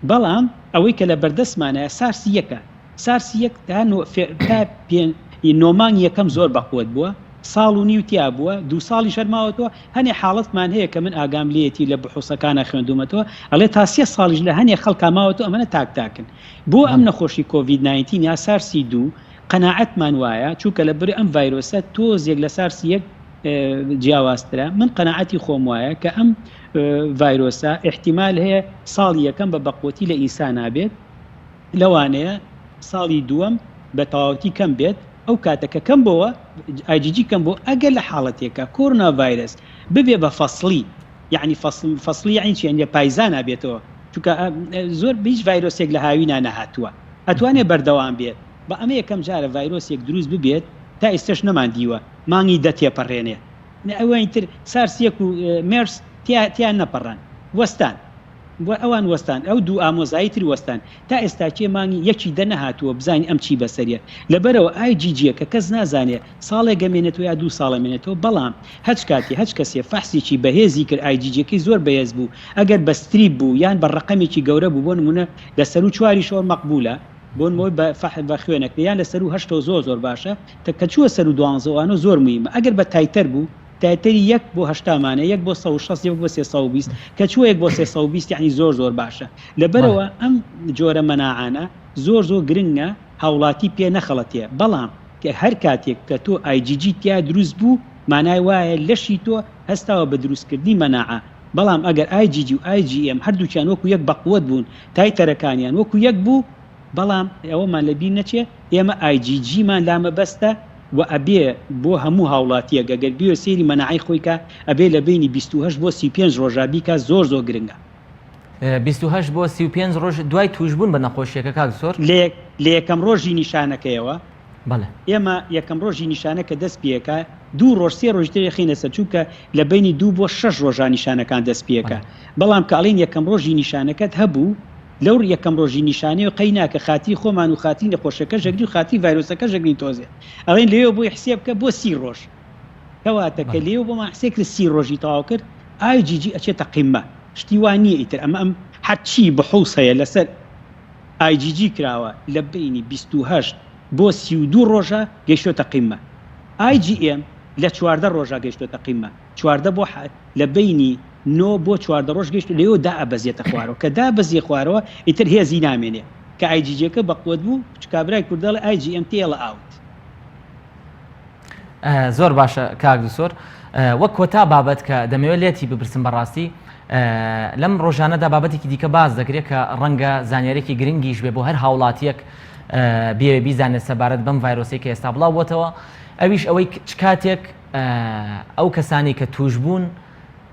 بەڵام ئەوەی کە لە بەردەستمانایە سارسی یەکە سارسی یەک تا نۆ فێ تا پێ نۆ مانگ یەکەم زۆر بەقوەت بووە ساڵ و نیو تیا بووە دوو ساڵیش هەر ماوەتەوە هەنێ حاڵەتمان هەیە کە من ئاگام لێیەتی لە بحوسەکانا خوێندوومەتەوە ئەڵێ تا سێ ساڵیش لە هەنێ خەڵکا ماوەتەوە ئەمەنە تاک تاکن بۆ ئەم نەخۆشی کۆڤید nineteen یا سارسی دوو قەناعەتمان وایە چونکە لە بری ئەم ڤایرۆسە تۆزێک لە سارسی یەک جیاوازترە من قەناعەتی خۆم وایە کە ئەم ڤایرۆسە ئیحتیمال هەیە ساڵی یەکەم بە بەقوەتی لە ئینسانا بێت لەوانەیە ساڵی دووەم بە تەواوەتی کەم بێت، ئەو کاتە کە کەم بۆوە IgG کەم بۆ ئەگەر لە حاڵەتێکا کۆرۆنا ڤایرەس ببێ بە فەسڵی یەعنی فەسڵ فەسڵی یەعنی چی یەعنی لە پایزانا بێتەوە چونکە زۆر هیچ ڤایرۆسێک لە هاوینا نەهاتووە ئەتوانێ بەردەوام بێت بە ئەمە یەکەم جارە ڤایرۆسێک دروست ببێت تا ئیستەش نەمان دیوە مانگی دە تێپەڕێنێ ئەوانی تر سارس یەک و مێرس تیا تیا نەپەڕان وەستان. وە ئەوان وەستان ئەو دوو ئامۆزایی تر وەستان تا ئێستا کێ مانگی یەکی دە نەهاتووە بزانین ئەم چی بەسەریە لەبەرئەوە ئای جی جیە کە کەس نازانێ ساڵێک ئەمێنێتەوە یا دوو ساڵ ئەمێنێتەوە بەڵام هەچ کاتێ هەچ کەسێ فەحسێکی بەهێزی کرد IgG ەکەی زۆر بەهێز بوو ئەگەر بە strip بوو یان بە ڕەقەمێکی گەورە بوو بۆ نمونە لە سەروو چواریشەوە مەقبولە بۆ نموە بە فەح بە خوێنەکە یان لە سەروو هەشتەوە زۆر زۆر باشە کە کە چووە سەروو دوانزە وانە زۆر مویمە ئەگەر بە titer بوو titer ی یەک بۆ 80 مانە یەک بۆ 160 یەک بۆ 320 کە چووە یەک بۆ 320 یعنی زۆر زۆر باشە لەبەرەوە ئەم جۆرە مەناعانە زۆر زۆر گرنگە هاوڵاتی پێ نەخەڵەتێ بەڵام کە هەر کاتێک کە تۆ IgG تیا دروست بوو مانای وایە لەشی تۆ هەستاوە بە دروستکردنی مەناعە بەڵام ئەگەر IgG و IgM هەردووکیان وەکو یەک بەقوەت بوون titer ەکانیان وەکو یەک بوو بەڵام ئەوەمان لە بیر نەچێ ئێمە IgG مان لا مەبەستە و ئەبێ بۆ هەموو هاوڵاتیەک ئەگەر بیەوێ سەیری مەناعەی خۆی کا ئەبێ لە بەینی 28 بۆ 35 ڕۆژا بیکا زۆر زۆر گرنگە. 28 بۆ 35 ڕۆژ دوای توشبوون بە نەخۆشیەکە کاک دکتۆر؟ لە یەکەم ڕۆژی نیشانەکەیەوە. بەڵێ. ئێمە یەکەم ڕۆژی نیشانە کە دەست پێکا دوو ڕۆژ سێ ڕۆژی تر ئەخەینە سەر چونکە لە بەینی دوو بۆ شەش ڕۆژا نیشانەکان دەست پێکا بەڵام کە ئەڵێین یەکەم ڕۆژی نیشانەکەت هەبوو لەو یەکەم ڕۆژی نیشانەیەوە قەی ناکە خاتری خۆمان و خاتری نەخۆشەکەش ئەگرین و خاتری ڤایرۆسەکەش ئەگرین تۆزێ ئەڵێین لەوێوە بۆی حسێب بکە بۆ 30 ڕۆژ کەواتە کە لێوە بۆمان حسێ کرد 30 ڕۆژی تەواو کرد IgG ئەچێتە قیمە شتی وا نییە ئیتر ئەمە ئەم هەرچی بحوس هەیە لەسەر IgG کراوە لە بەینی 28 بۆ 32 ڕۆژە گەیشتۆتە قیمە IgM لە 14 ڕۆژە گەیشتۆتە قیمە 14 بۆ لە بەینی نۆ بۆ 14 ڕۆژ گەیشت لێوە دائەبەزێتە خوارەوە کە دابەزیە خوارەوە ئیتر هێزی نامێنێ کە IgG ەکە بەقوەت بوو کابرای کورد دەڵێ IgM تێڵە out. زۆر باشە کاک دکتۆر وەک کۆتا بابەت کە دەمەوێت لێتی بپرسم بەڕاستی لەم ڕۆژانەدا بابەتێکی دیکە باس دەکرێت کە ڕەنگە زانیارێکی گرنگیش بێ بۆ هەر هاوڵاتیەک بێ بیزانێت سەبارەت بەم ڤایرۆسی کە ئێستا بڵاو بۆتەوە ئەویش ئەوەی چ کاتێک ئەو کەسانی کە توش بوون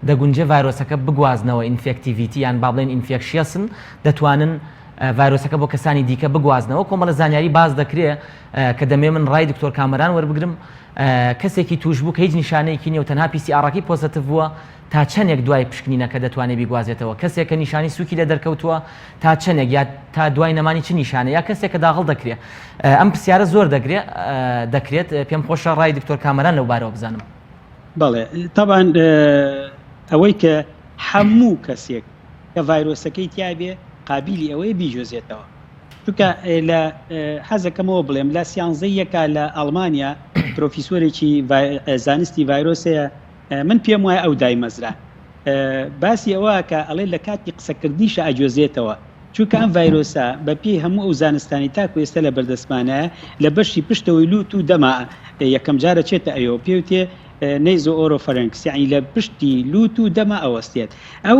دەگونجێ ڤایرۆسەکە بگوازنەوە infectivity یان با بڵێین infectious ن دەتوانن ڤایرۆسەکە بۆ کەسانی دیکە بگوازنەوە کۆمەڵە زانیاری باس دەکرێ کە دەمێ من ڕای دکتۆر کامەران وەربگرم کەسێکی توش بوو کە هیچ نیشانەیەکی نیە و تەنها PCR ەکەی positive بووە تا چەندێک دوای پشکنینەکە دەتوانێت بیگوازێتەوە کەسێک کە نیشانی سوکی لێ دەرکەوتووە تا چەندێک یا تا دوای نەمانی چ نیشانە یا کەسێک کە داغڵ دەکرێت ئەم پرسیارە زۆر دەگرێت دەکرێت پێم خۆشە ڕای دکتۆر کامەران لەو بارەوە بزانم. بەڵێ تەبعەن ئەوەی کە هەموو کەسێک کە ڤایرۆسەکەی تیابێ قابیلی ئەوەیە بیگوێزێتەوە چونکە لە حەزەکەمەوە بڵێم لە سیانزەی یەکا لە ئەڵمانیا پرۆفیسۆرێکی زانستی ڤایرۆس هەیە من پێم وایە ئەو دایمەزرا باسی ئەوە کە ئەڵێ لە کاتی قسەکردنیشە ئەگوێزێتەوە چونکە ئەم ڤایرۆسە بە پێی هەموو ئەو زانستانی تاکو ئێستا لە بەردەستمانایە لە بەشی پشتەوەی لوت و دەما یەکەم جار ئەچێتە ئەوێوە پێوتێ nasopharynx یەعنی لە پشتی لوت و دەما ئەوەستێت ئەو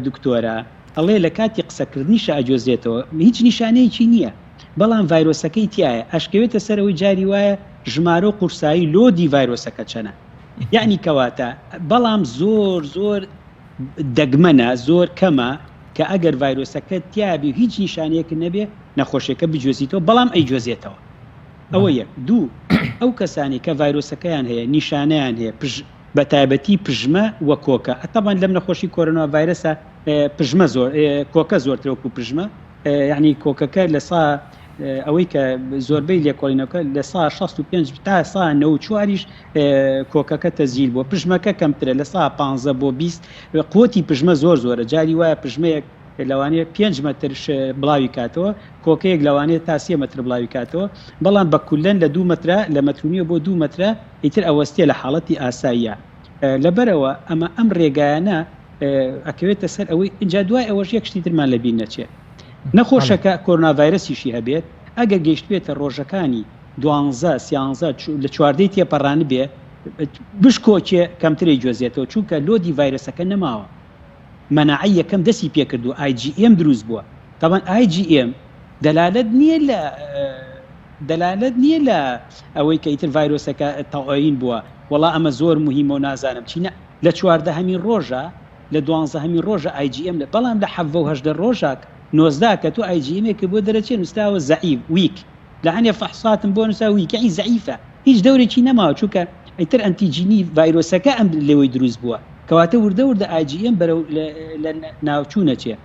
دکتۆرە ئەڵێ لە کاتی قسەکردنیشا ئەگوێزرێتەوە هیچ نیشانەیەکی نییە بەڵام ڤایرۆسەکەی تیایە ئەشکەوێتە سەر ئەوەی جاری وایە ژمارە و قورسایی load ی ڤایرۆسەکە چەنە یەعنی کەواتە بەڵام زۆر زۆر دەگمەنە زۆر کەمە کە ئەگەر ڤایرۆسەکە تیابی و هیچ نیشانەیەکت نەبێ نەخۆشیەکە بگوێزیتەوە بەڵام ئەیگوێزێتەوە ئەوە یەک دوو ئەو کەسانی کە ڤایرۆسەکەیان هەیە نیشانەیان هەیە پژ بە تایبەتی پژمە و کۆکە تەبعەن لەم نەخۆشی کۆرۆنا ڤایرەسە پژمە زۆر کۆکە زۆرترە وەکو پژمە یعنی کۆکەکە لە سا ئەوەی کە زۆربەی لێکۆڵینەوەکە لە سا 65 تا سا 94یش کۆکەکە تەزیل بووە پژمەکە کەمترە لە سا 15 بۆ 20 قوتی پژمە زۆر زۆرە جاری وایە پژمەیەک لەوانەیە 5 مەتر بڵاوی کاتەوە کۆکەیەک لەوانەیە تا سێ مەتر بڵاوی کاتەوە بەڵام بە کولەن لە دوو مەترە لە مەترونیە بۆ دوو مەترە ئیتر ئەوەستێ لە حاڵەتی ئاساییە لەبەرئەوە ئەمە ئەم رێگایانە ئەکەوێتە سەر ئەوەی ئینجا دوای ئەوەش یەک شتی ترمان لەبیر نەچێت نەخۆشەکە کۆرۆنا ڤایرەسیشی هەبێت ئەگەر گەیشتبێتە ڕۆژەکانی دوانزە سیانزە لە چواردەی تێپەڕانبێ بشکۆکێ کەمتری گوێزێتەوە چونکە load ی ڤایرەسەکە نەماوە مەناعەی یەکەم دەستی پێکردووە IgM دروست بووە تەبعەن IgM دەلالەت نییە لە دەلالەت نییە لە ئەوەی کە ئیتر ڤایرۆسەکە تەواوین بووە وەڵا ئەمە زۆر موهیمە و نازانم چی نا لە چواردەهەمین ڕۆژە لە دوانزەهەمین ڕۆژە IgM لە بەڵام لە حەڤە و 18 ڕۆژە 19 کە تۆ IgM ێکت بۆ دەرەچێ نووسراوە زەعیف weak لە هەنێ فەحساتم بۆ نووسراوە weak یەعنی زەعیفە هیچ دەورێکی نەماوە چونکە ئیتر ئەنتیجینی ڤایرۆسەکە ئەم لێوەی دروست بووە کەواتە وردە وردە IgM بەرەو لە ناوچوونە چێ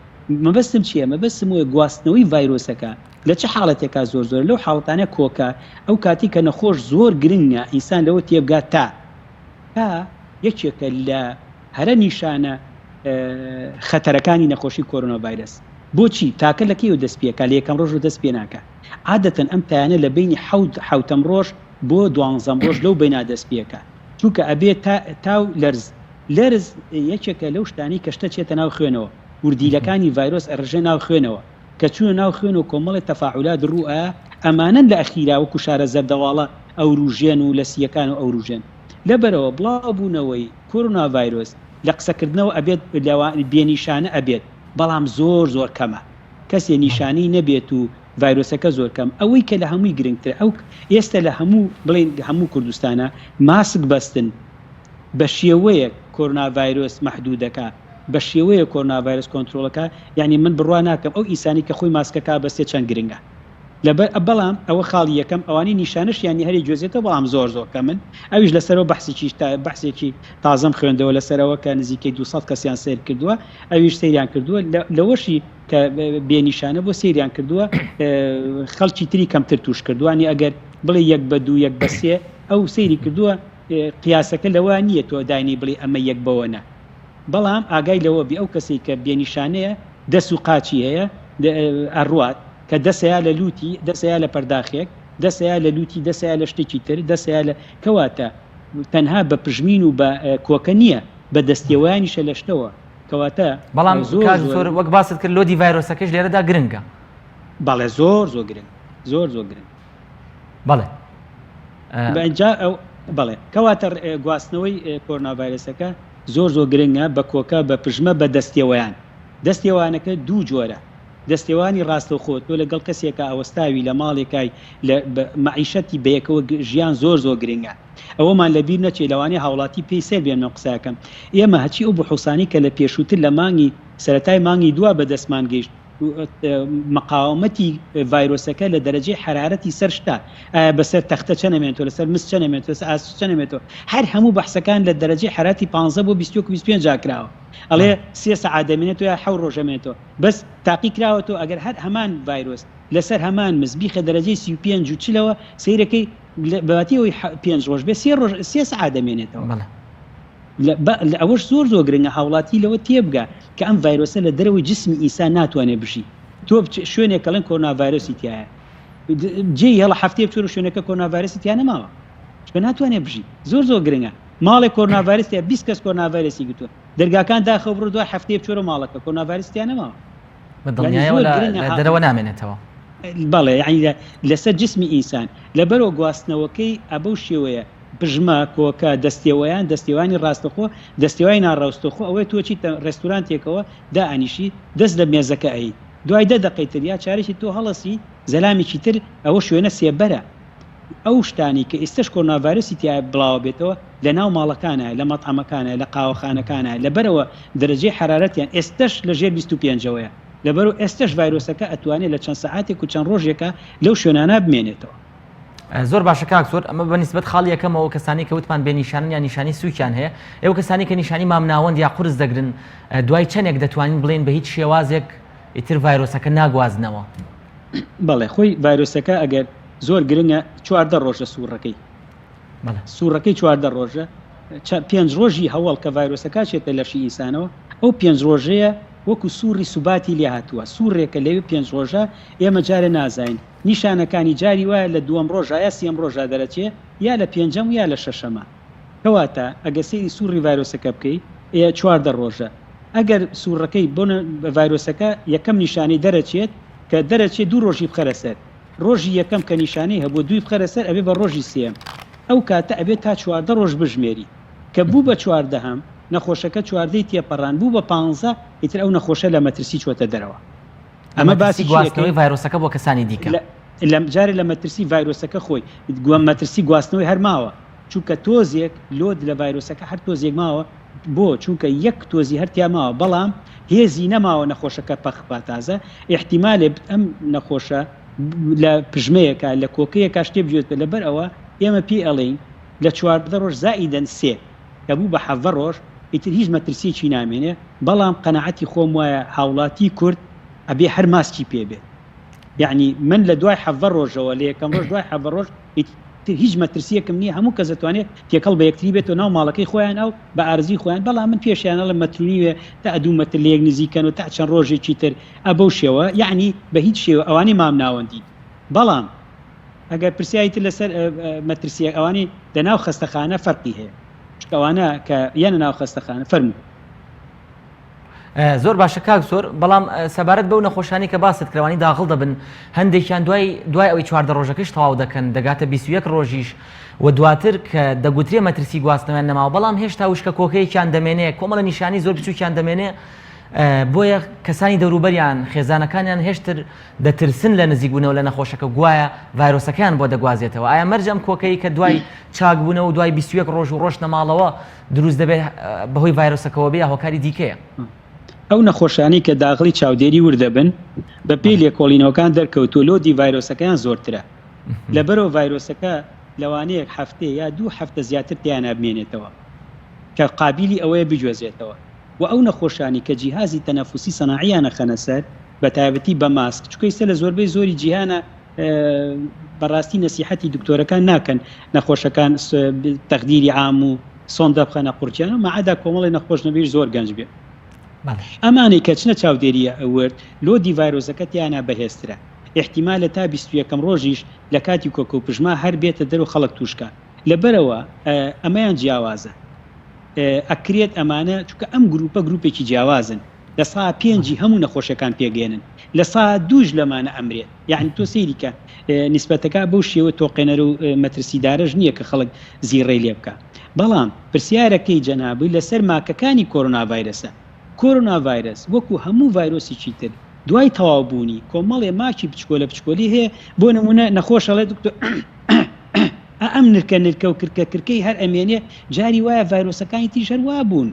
مەبەستم چییە؟ مەبەستم وەیە گواستنەوەی ڤایرۆسەکە لە چ حاڵەتێکا زۆر زۆرە؟ لەو حاڵەتانە کۆکە ئەو کاتی کە نەخۆش زۆر گرنگە ئینسان لەوە تێبگات تا تا یەکێکە لە هەرە نیشانە خەتەرەکانی نەخۆشی کۆرۆنا ڤایرەس. بۆچی؟ تاکە لە کەیەوە دەست پێکا؟ لە یەکەم ڕۆژەوە دەست پێ ناکا. عادەتەن ئەم تایانە لە بەینی حەوت حەوتەم ڕۆژ بۆ دوانزەم ڕۆژ لەو بەینا دەست پێکا. چونکە ئەبێ تا تا و لەرز لەرز یەکێکە لەو شتانەی کە شتە چێتە ناو خوێنەوە، وردیلەکانی ڤایرۆس ئەڕژێ ناو خوێنەوە، کە چوونە ناو خوێنەوە کۆمەڵێ تەفاعولات ڕوو ئەیا، ئەمانەن لە ئەخیرا وەکو شارە زەردەواڵە ئەوروژێن و لە سییەکانەوە ئەوروژێن. لەبەرئەوە بڵاو بوونەوەی کۆرۆنا ڤایرۆس لە قسەکردنەوە ئەبێت لەوان بێ نیشانە ئەبێت بەڵام زۆر زۆر کەمە کەسێ نیشانەی نەبێت و ڤایرۆسەکە زۆر کەم ئەوەی کە لە هەمووی گرنگترە ئەو ئێستە لە هەموو بڵێین هەموو کوردستانە ماسک بەستن بە شێوەیەک کۆرۆنا ڤایرۆس مەحدودەکا بە شێوەیەک کۆرۆنا ڤایرۆس کۆنترۆڵەکا یانی من بڕوا ناکەم ئەو ئینسانی کە خۆی ماسکەکە بەستێ چەند گرنگە. لەبەر بەڵام ئەوە خاڵی یەکەم ئەوانەی نیشانەشیان نیە هەری گوێزێتەوە بەڵام زۆر زۆر کەمن ئەویش لەسەرەوە بەحسێکی بەحسێکی تازەم خوێندەوە لەسەرەوە کە نزیکەی 200 کەسیان سەیر کردووە ئەویش سەیریان کردووە لەوەشی کە بێ نیشانە بۆ سەیریان کردووە خەڵکی تری کەمتر توش کردووانی ئەگەر بڵێ یەک بە دوو یەک بە سێ ئەو سەیری کردووە قیاسەکە لەوە نییە تۆ داینی بڵێ ئەمە یەک بەوە نە بەڵام ئاگای لەوە بی ئەو کەسەی کە بێ نیشانەیە دەس و قاچی هەیە ئەڕوات کە دەسەیا لە لوتی دەسەیا لە پەرداخێک دەسەیا لە لوتی دەسەیا لە شتێکی تر دەسەیا لە کەواتە تەنها بە پژمین و بە کۆکە نییە بە دەستێوەیانیشە لە شتەوە کەواتە بەڵام زۆر کاک زۆر وەک باست کرد load ی ڤایرۆسەکەش لێرەدا گرنگە. بەڵێ زۆر زۆر گرنگ زۆر زۆر گرنگ. بەڵێ. جا ئەو بەڵێ کەواتە گواستنەوەی کۆرۆنا ڤایرۆسەکە زۆر زۆر گرنگە بە کۆکە بە پژمە بە دەستێوەیان دەستێوانەکە دوو جۆرە دەستێوانی ڕاستەوخۆ تۆ لەگەڵ کەسێکا ئەوەستاوی لە ماڵێکای لە مەعیشەتی بەیەکەوە ژیان زۆر زۆر گرنگە ئەوەمان لە بیر نەچێ لەوانەیە هاوڵاتی پێی سەیر بێن من قسەکەم ئێمە هەچی ئەو بحوسانەی کە لە پێشووتر لە مانگی سەرەتای مانگی دوا بە دەستمان گەیشت مقاومەتی ڤایرۆسەکە لە دەرەجەی حەرارەتی سەر شتە ئایا بەسەر تەختە چەند ئەمێنێتەوە لەسەر مس چەند ئەمێنێتەوە لەسەر ئاسن چەند ئەمێنێتەوە هەر هەموو بەحسەکان لە دەرەجەی حەرارەتی 15 بۆ 21 و 25 جا کراوە ئەڵێ سێ سەعات دەمێنێتەوە یا حەو ڕۆژ ئەمێنێتەوە بەس تاقی کراوەتەوە ئەگەر هەر هەمان ڤایرۆس لەسەر هەمان مس بیخە دەرەجەی 35 و چلەوە سەیرەکەی بەباتی ئەوەی پێنج ڕۆژ بێ سێ ڕۆژ سێ سەعات دەمێنێتەوە. لە ئەوەش زۆر زۆر گرنگە هاوڵاتی لەوە تێبگا کە ئەم ڤایرۆسە لە دەرەوەی جسمی ئینسان ناتوانێت بژی. تۆ شوێنێک ئەڵێن کۆرۆنا ڤایرۆسی تیایە جێی هێڵە هەفتەیە بچۆرە شوێنەکە کۆرۆنا ڤایرۆسی تیا نەماوە چونکە ناتوانێت بژی. زۆر زۆر گرنگە ماڵێک کۆرۆنا ڤایرۆس تیا 20 کەس کۆرۆنا ڤایرۆسی گرتووە دەرگاکان داخە و بڕۆ دوای هەفتەیە بچۆرە ماڵەکە کۆرۆنا ڤایرۆسی تیا نەماوە. بە دڵنیایەوە لە دەرەوە نامێنێتەوە. بەڵێ یانی لەسەر جسمی ئینسان لەبەرەوە گواستنەوەکەی ئەبەو شێوەیە پژمە، کۆکە، دەستێوەیان، دەستێوانی ڕاستەخۆ، دەستێوای ناڕاوستەخۆ ئەوەیە تۆ چیتە ڕێستورانتێکەوە دائەنیشی دەست لە مێزەکە ئەیت دوای دە دەقەی تر یا چارەکی تۆ هەڵەسی زەلامێکی تر ئەوە شوێنە سێبەرە ئەو شتانەی کە ئیستەش کۆرۆنا ڤایرۆسی تیا بڵاوە بێتەوە لە ناو ماڵەکانایە لە مەتعەمەکانایە لە قاوەخانەکانایە لەبەرئەوە دەرەجەی حەرارەتیان ئێستەش لە ژێر 25 ەوەیە لەبەرئەوە ئێستەش ڤایرۆسەکە ئەتوانێ لە چەند سەعاتێک و چەند ڕۆژێکا لەو شوێنانە بمێنێتەوە. زۆر باشە کاک سۆر ئەمە بە نیسبەت خاڵی یەکەمەوە کەسانی کە وتمان بێ نیشانن یان نیشانی سووکیان هەیە ئێوە کەسانی کە نیشانی مامناوەند یا قورس دەگرن دوای چەندێک دەتوانین بڵێن بە هیچ شێوازێک ئیتر ڤایرۆسەکە ناگوازنەوە؟ بەڵێ خۆی ڤایرۆسەکە ئەگەر زۆر گرنگە 14 ڕۆژە سوڕەکەی سوڕەکەی 14 ڕۆژە پێنج ڕۆژی هەوڵ کە ڤایرۆسەکە چێتە لەشی ئینسانەوە ئەو پێنج ڕۆژەیە وەکو سوڕی سوباتی لێ هاتووە سوڕێکە لەوێ پێنج ڕۆژە ئێمە جارێ نازانین نیشانەکانی جاری وایە لە دووەم ڕۆژا یا سیەم ڕۆژا دەرەچێ یا لە پێنجەم و یا لە شەشەما کەواتە ئەگەر سەیری سوڕی ڤایرۆسەکە بکەی ئێ 14 ڕۆژە ئەگەر سوڕەکەی بۆ ڤایرۆسەکە یەکەم نیشانەی دەرەچێت کە دەرەچێت دوو ڕۆژی بخەرە سەر ڕۆژی یەکەم کە نیشانەی هەبوو دووی بخەرە سەر ئەبێ بە ڕۆژی سێیەم ئەو کاتە ئەبێت تا 14 ڕۆژ بژمێری کە بوو بە چواردەهەم نەخۆشەکە چواردەی تێپەڕان بوو بە پانزە ئیتر ئەو نەخۆشە لە مەترسی چۆتە دەرەوە. ئەمە باسی گواستنەوەی ڤایرۆسەکە بۆ کەسانی دیکە. لە جارێ لە مەترسی ڤایرۆسەکە خۆی مەترسی گواستنەوەی هەر ماوە چونکە تۆزێک load لە ڤایرۆسەکە هەر تۆزێک ماوە بۆ چونکە یەک تۆزی هەر تیا ماوە بەڵام هێزی نەماوە نەخۆشەکە پەخ با تازە ئیحتیمالێ ئەم نەخۆشە لە پژمەیەکە لە کۆکەیەکە شتێ بگوێتە لەبەر ئەوە ئێمە پێی ئەڵێین لە 14 ڕۆژ زائیدەن سێ کە بوو بە 17 ڕۆژ ئیتر هیچ مەترسیەکی نامێنێ بەڵام قەناعەتی خۆم وایە هاوڵاتی کورد ئەبێ هەر ماسکی پێ بێت یەعنی من لە دوای 17 ڕۆژەوە لە یەکەم ڕۆژ دوای 17 ڕۆژ ئیتر هیچ مەترسیەکم نییە هەموو کەس دەتوانێت تێکەڵ بە یەکتری بێتەوە ناو ماڵەکەی خۆیان ئەو بە ئارزی خۆیان بەڵام من پێشیان ئەڵێم مەترونیوێ تا دوو مەتر لە یەک نزیکەن و تا چەند ڕۆژێکی تر ئە بەو شێوە یەعنی بە هیچ شێوە ئەوانەی مام ناوەندین بەڵام ئەگەر پرسیاری تر لەسەر مەترسیە ئەوانەی لە ناو خەستەخانە فەرقی هەیە چونکە ئەوانە کە یەنە ناو خەستەخانە فەرموو. زۆر باشە کاک زۆر بەڵام سەبارەت بەو نەخۆشانی کە باست کرەوانی داغڵ دەبن هەندێکیان دوای دوای ئەوەی 14 ڕۆژەکەش تەواو دەکەن دەگاتە 21 ڕۆژیش و دواتر کە دەگوترێ مەترسی گواستنەوەیان نەماوە بەڵام هێشتا وشکە کۆکەیەکیان دەمێنێ کۆمەڵە نیشانی زۆر بچووکیان دەمێنێ بۆیە کەسانی دەوروبەریان خێزانەکانیان هێشتر دەترسن لە نزیکبوونەوە لە نەخۆشەکە گوایە ڤایرۆسەکەیان بۆ دەگوازێتەوە ئایا مەرجە ئەم کۆکەی کە دوای چاکبوونەوە و دوای 21 ڕۆژ و ڕۆشتنە ماڵەوە دروست دەبێت بەهۆی ڤایرۆسەکەوە بێ یا هۆکاری دیکەیە؟ ئەو نەخۆشانەی کە داغڵی چاودێری ورد دەبن بە پێی لێکۆڵینەوەکان دەرکەوتووە load ی ڤایرۆسەکەیان زۆرترە. لەبەرئەوە ڤایرۆسەکە لەوانەیەک هەفتەیە یا دوو هەفتە زیاتر تیانا بمێنێتەوە کە قابیلی ئەوەیە بگوێزرێتەوە. وە ئەو نەخۆشانەی کە جیهازی تەنەفوسی سەناعیان ئەخەنە سەر بە تایبەتی بە ماسک چونکە ئیستا لە زۆربەی زۆری جیهانا بەڕاستی نەسیحەتی دکتۆرەکان ناکەن نەخۆشەکان تەخدیری عام و سۆندە بخەنە قورگیان و مەعەدا کۆمەڵی نەخۆش نەبیش زۆر گەنج بێ ئەمانەی کە چنە چاودێریە ورد load ی ڤایرۆسەکە تیانا بەهێزترە ئیحتیمالە تا 21 ڕۆژیش لە کاتی کۆکە و پژما هەر بێتە دەر و خەڵک توشکا لەبەرئەوە ئەمەیان جیاوازە ئەکرێت ئەمانە چونکە ئەم گروپە گروپێکی جیاوازن لە سا پێنجی هەموو نەخۆشیەکان پێگەیەنن لە سا دووش لەمانە ئەمرێت یەعنی تۆ سەیری کە نیسبەتەکە بەو شێوە تۆقێنەر و مەترسیدارەش نییە کە خەڵک زیڕەی لێ بکا بەڵام پرسیارەکەی جەنابی لەسەر ماکەکانی کۆرۆنا ڤایرەسە کۆرۆنا ڤایرەس وەکو هەموو ڤایرۆسێکی تر دوای تەواو بوونی کۆمەڵێ ماکی بچکۆلە بچکۆلی هەیە بۆ نمونە نەخۆش ئەڵێ دکتۆر ئا ئەم نرکە نرکە و کرکە کرکەی هەر ئەمێنێ جاری وایە ڤایرۆسەکانی تریش هەر وابوون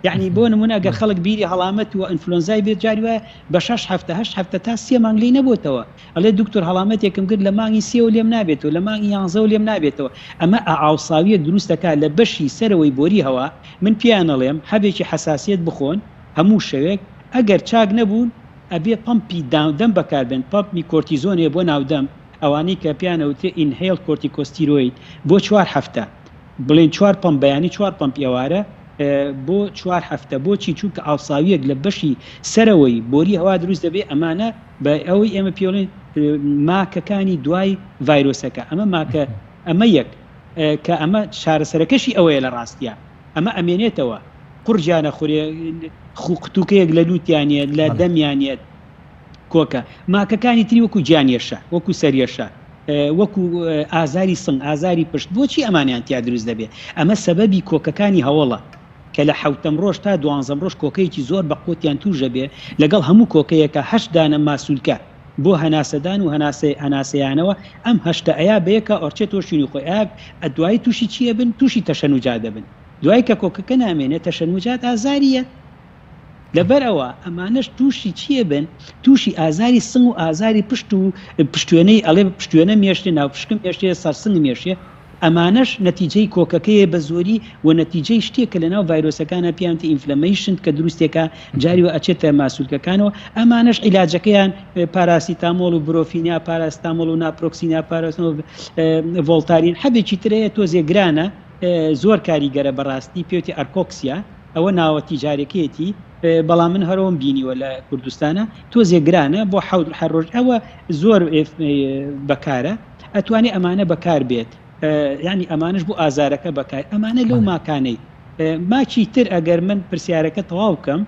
یەعنی بۆ نمونە گەر خەڵک بیری هەڵامەت و ئەنفلۆنزای بێت جاری وایە بە شەش هەفتە هەشت هەفتە تا سێ مانگ لێی نەبۆتەوە ئەڵێ دکتۆر هەڵامەتێکم کرد لە مانگی سێوە لێم نابێتەوە لە مانگی یانزەوە لێم نابێتەوە ئەمە ئاوساویەک دروست دەکات لە بەشی سەرەوەی بۆری هەوا من پێیان ئەڵێم حەبێکی حەساسیەت بخۆن هەموو شەوێک ئەگەر چاک نەبوون ئەبێ پەمپی داودەم بەکار بێن پەمپی کۆرتیزۆن هەیە بۆ ناودەم ئەوانەی کە پێیان ئەوترێ inhaled corticosteroid بۆ چوار هەفتە بڵێن چوار پەمپ بەیانی چوار پەمپ ئێوارە بۆ چوار هەفتە بۆچی چونکە ئاوساویەک لە بەشی سەرەوەی بۆری هەوا دروست دەبێ ئەمانە بە ئەوەی ئێمە پێڵێن ماکەکانی دوای ڤایرۆسەکە ئەمە ماکە ئەمە یەک کە ئەمە چارەسەرەکەشی ئەوەیە لە ڕاستیا ئەمە ئەمێنێتەوە قوڕگیانە خورێ خو قتوکەیەک لە لوتیانیەت لە دەمیانیەت کۆکە ماکەکانی تری وەکو گیانیەشە وەکو سەریەشە وەکو ئازاری سنگ ئازاری پشت بۆچی ئەمانیان تیا دروست دەبێت ئەمە سەبەبی کۆکەکانی هەوڵە کە لە حوتەم ڕۆژ تا دوانزەم ڕۆژ کۆکەیەکی زۆر بە قوتیان توژە بێ لەگەڵ هەموو کۆکەیەکە هەشت دانە ماسولکە بۆ هەناسەدان و هەناسە هەناسەیانەوە ئەم هەشتە ئەیا بەیەکا ئۆرچێتەوە شوینی خۆی ئەیا ئەدوایی توشی چی ئەبن توشی تەشەنوجا دەبن دوای کە کۆکەکە نامێنێ تەشەنوجات ئازاریە لەبەر ئەوە ئەمانەش توشی چی ئەبن توشی ئازاری سنگ و ئازاری پشت و پشتوێنەی ئەڵێ پشتوێنەم یەشتێ ناوپشکم یەشتێ سەرسنگم یەشێ ئەمانەش نەتیجەی کۆکەکەیە بە زۆری و نەتیجەی شتێکە لەناو ڤایرۆسەکانا پێیان وتێ inflammation کە دروستێکا جاری وا ئەچێتە ماسولکەکانەوە ئەمانەش عیلاجەکەیان پاراسیتامۆڵ و بروفین یا پاراسیتامۆڵ و ناپرۆکسین یا پاراسنۆ ڤۆڵتارین حەبێکی تر هەیە تۆزێ گرانە زۆر کاریگەرە بەڕاستی پێوتی ئەرکۆکسیا ئەوە ناوە تیجارەکەیەتی بەڵام من هەرەوەم بینیوە لە کوردستانە تۆزێ گرانە بۆ حەوت هەر ڕۆژ ئەوە زۆر بەکارە ئەتوانێ ئەمانە بەکار بێت یانی ئەمانش بۆ ئازارەکە بەکار ئەمانە لەو ماکانەی ماکی تر ئەگەر من پرسیارەکە تەواو بکەم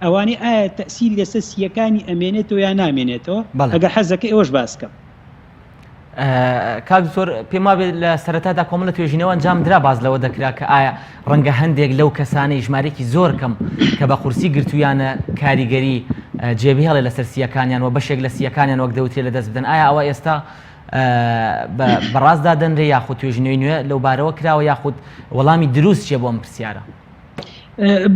ئەوانەی ئایا تەسیری لەسەر سیەکانی ئەمێنێتەوە یا نامێنێتەوە ئەگەر حەزەکە ئێوەش باس کەم. کاک دکتۆر پێم وابێت لە سەرەتادا کۆمەڵە توێژینەوە ئەنجام درا باز لەوە دەکرا کە ئایا ڕەنگە هەندێک لەو کەسانەی ژمارێکی زۆر کەم کە بە قورسی گرتویانە کاریگەری جێبهێڵێ لەسەر سیەکانیان و بەشێک لە سیەکانیان وەک دەوترێ لە دەست بدەن ئایا ئەوە ئێستا بەڕاست دادەنرێ یاخود توێژینەوەی نوێ لەو بارەوە کراوە یاخود وەڵامی دروست چیە بۆ ئەم پرسیارە؟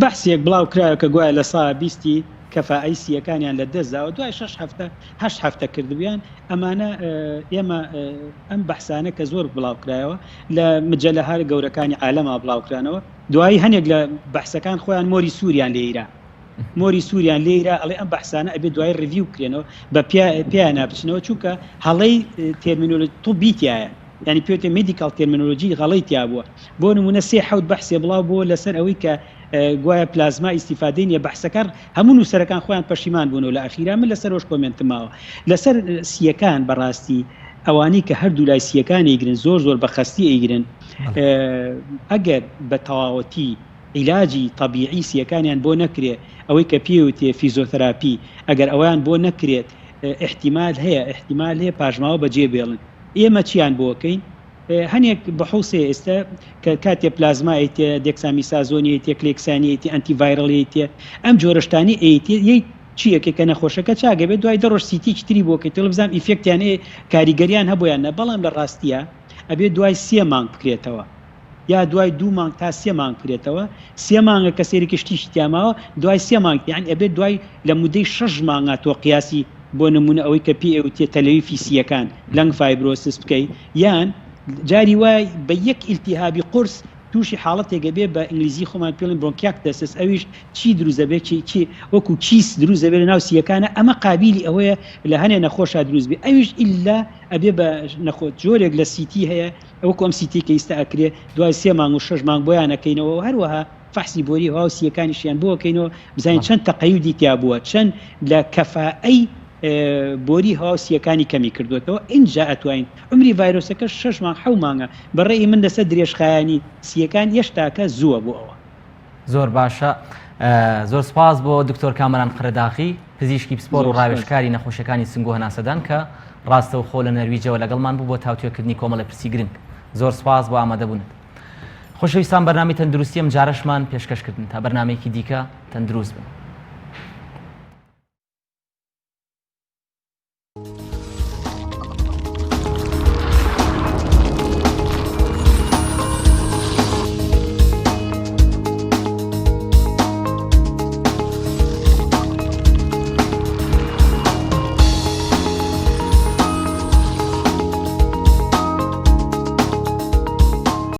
بەحسێک بڵاو کرایەوە کە گوایە لە سا بیستی کەفائەی سییەکانیان لە دەست داوە دوای شەش هەفتە هەشت هەفتە کردبوویان ئەمانە ئێمە ئەم بەحسانە کە زۆر بڵاو کرایەوە لە مجەلە هەر گەورەکانی عالەما بڵاو کرانەوە دوایی هەنێک لە بەحسەکان خۆیان مۆری سووریان لێیرا مۆری سووریان لێیرا ئەڵێ ئەم بەحسانە ئەبێ دوای review بکرێنەوە بە پێیانا بچنەوە چونکە هەڵەی terminology طبی تیایە یانی پێوتێ medical terminology غەڵەی تیا بووە بۆ نمونە سێ حەوت بەحسێ بڵاو بۆ لەسەر ئەوەی کە گوایە پلازما ئیستیفادەی نیە بەحسەکان هەموو نووسەرەکان خۆیان پەشیمان بوونەوە لە ئەخیرا من لەسەر ئەوش comment م ماوە لەسەر سیەکان بەڕاستی ئەوانەی کە هەردوو لای سیەکان ئەیگرن زۆر زۆر بە خەستی ئەیگرن ئەگەر بە تەواوەتی عیلاجی تەبیعی سیەکانیان بۆ نەکرێ ئەوەی کە پێوتێ فیزۆتەراپی ئەگەر ئەویان بۆ نەکرێت احتیمال هەیە احتیمال هەیە پاشماوە بەجێ بێڵن ئێمە چیان بۆکەین هەنێک بحوس هەیە ئێستا کە کاتێ پلازما ئەیتێ دێکسامیسازۆنی ئەیتێ کلێکسانی ئەیتێ antiviral ئەیتێ ئەم جۆرە شتانەی ئەیتێ یەی چی ئەکەی کە نەخۆشەکە چاک ئەبێت دوای دە ڕۆژ CT ێکی تری بۆ کەی تۆ بزانم effect یان هەیە کاریگەریان هەبوو یان نە بەڵام لە ڕاستییا ئەبێ دوای سێ مانگ بکرێتەوە. یا دوای دوو مانگ تا سێ مانگ کرێتەوە سێ مانگە کە سەیرێکی شتیشی تیا ماوە دوای سێ مانگ یانی ئەبێت دوای لە مودەی شەش مانگا تۆ قیاسی بۆ نمونە ئەوەی کە پێی ئەوتێ تەلەویفی سییەکان lung fibrosis بکەی یان جاری وای بە یەک ئیلتیهابی قورس تووشی حاڵەتێک ئەبێ بە ئینگلیزی خۆمان پێڵین bronchiectasis ئەویش چی دروست دەبێ کی کی وەکو کیس دروست دەبێ لە ناو سییەکانە ئەمە قابیلی ئەوەیە لە هەنێ نەخۆشا دروست بێ ئەویش ئیلا ئەبێ بە نەخۆ جۆرێک لە CT هەیە وەکو ئەم CT کە ئیستا ئەکرێ دوای سێ مانگ و شەش مانگ بۆیان ئەکەینەوە و هەروەها فەحسی بۆری هەوا و سییەکانیشیان بۆ ئەکەینەوە بزانین چەند تەقەیودی تیا بووە چەند لە کەفائەی بۆری هەوا و سییەکانی کەمی کردووەتەوە ئینجا ئەتوانین عومری ڤایرۆسەکەش شەش مانگ حەو مانگە بە ڕەئی من لەسەر درێژخایەنی سییەکان یەشتاکە زووە بۆ ئەوە. زۆر باشە زۆر سپاس بۆ دکتۆر کامەران قەرەداغی پزیشکی پسپۆر و ڕاوێژکاری نەخۆشیەکانی سنگ و هەناسەدان کە ڕاستەوخۆ لە نەرویجەوە لەگەڵمان بوو بۆ تاوتوێکردنی کۆمەڵی پرسی گرنگ زۆر سپاس بۆ ئامادەبوونت خۆشەویستان بەرنامی تەندروستی ئەم جارەشمان پێشکەشکردن تا بەرنمەیەکی دیکە تەندروست بن.